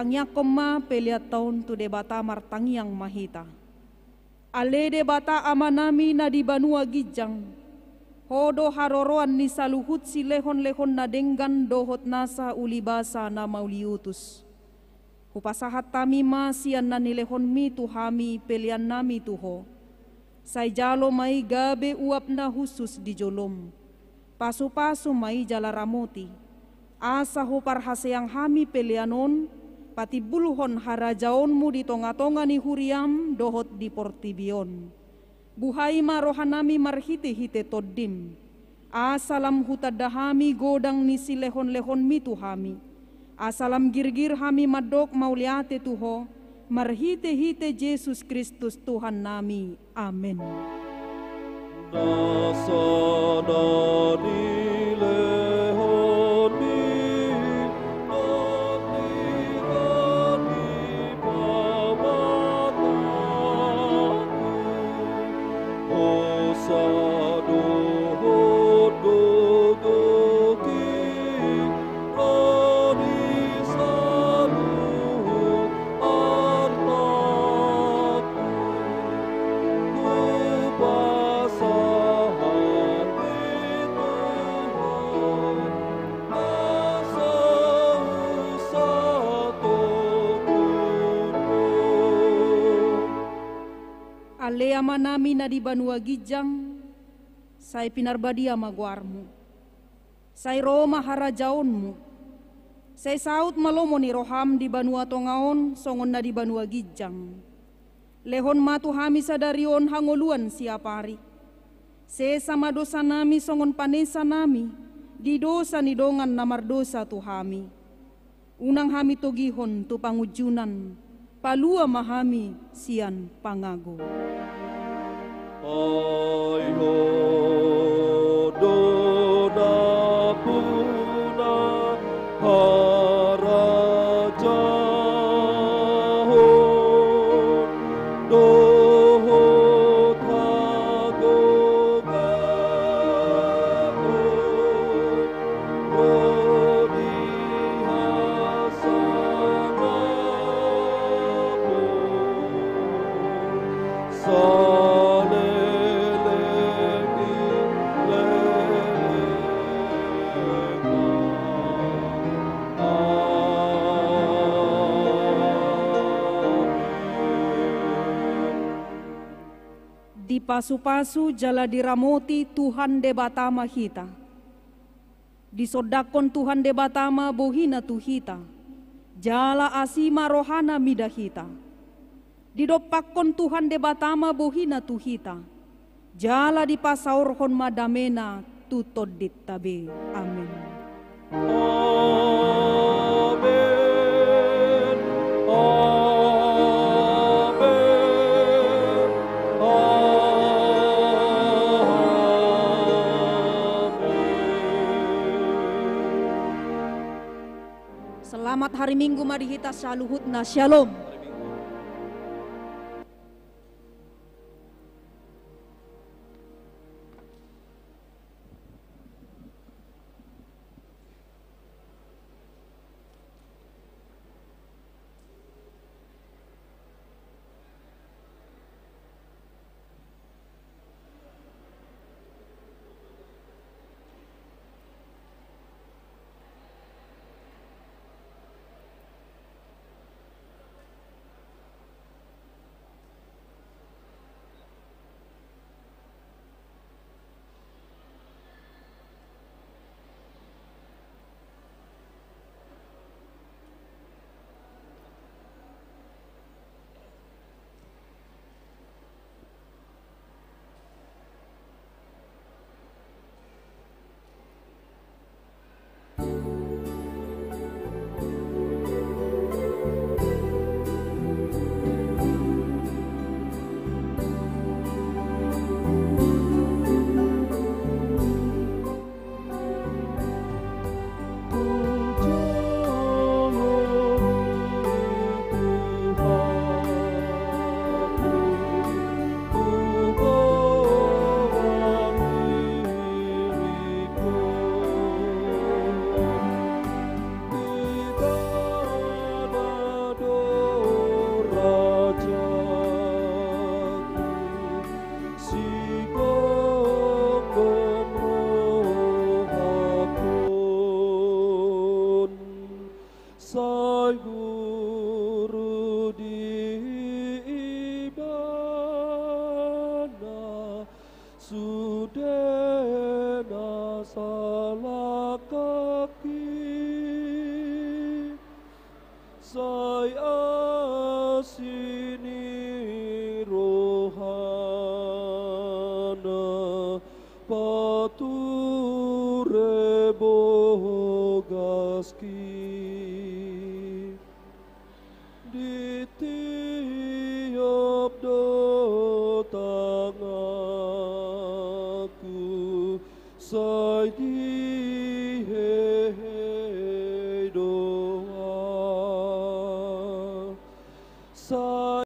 Tangiangkon ma peleanta on tu Debata. Martangiang ma hita. Ale Debata Amanami na di banua ginjang, Ho do haroroan ni saluhut silehonlehon na denggan dohot nasa ulibasa na mauliutus. Hupasahat hami ma sian na nilehonmi tu hami peleannami tu Ho. Sai jalo ma i gabe uap na hushus di jolom. Pasupasu ma i jala ramoti, asa huparhaseang hami pelean on, patimbulhon harajaonmu di tongatonga ni huriam dohot di portibi on. Buhai ma rohanami marhitehite Tondim, asa lam hutanda hami godang ni silehonlehonmi tu hami, asa lam girgir hami mandok mauliate tu Ho, marhitehite Jesus Kristus Tuhannami. Amen. Nasa na nilehonmi, nangkinan ni pamatangku, hosa dohot gogoki, ro di saluhut artangku, hupasahat i tu Ho, asa husatongkon Ho. Ale Amanami na di banua ginjang, sai pinarbadia ma goarmu. Sai ro ma harajaonmu. Sai saut ma lomo ni roham di banua tonga on songon na di banua ginjang. Lehon ma tu hami sadari on hangoluan siapari. Sesa ma dosanami songon panesanami di dosa ni dongan na mardosa tu hami. Unang hami togihon tu pangunjunan, palua ma hami sian pangago. Ai Ho do nampuna harajaon dohot hagogoon, ro di hasangapon saleleng ni lelengna. Amin. Dipasupasu jala diramoti Tuhan Debata ma hita. Disondangkon Tuhan Debata ma bohina tu hita, jala asi ma rohana mida hita. Didompakkon Tuhan Debata ma bohina tu hita, jala dipasaorhon ma damena tu tondinta be. Amin. Amin. Amin. Amin. Selamat hari Minggu ma di hita saluhutna. Shalom. sude na salangkaki, sai asi ni rohana pature bogaski. Di tiop do tanganku, sai di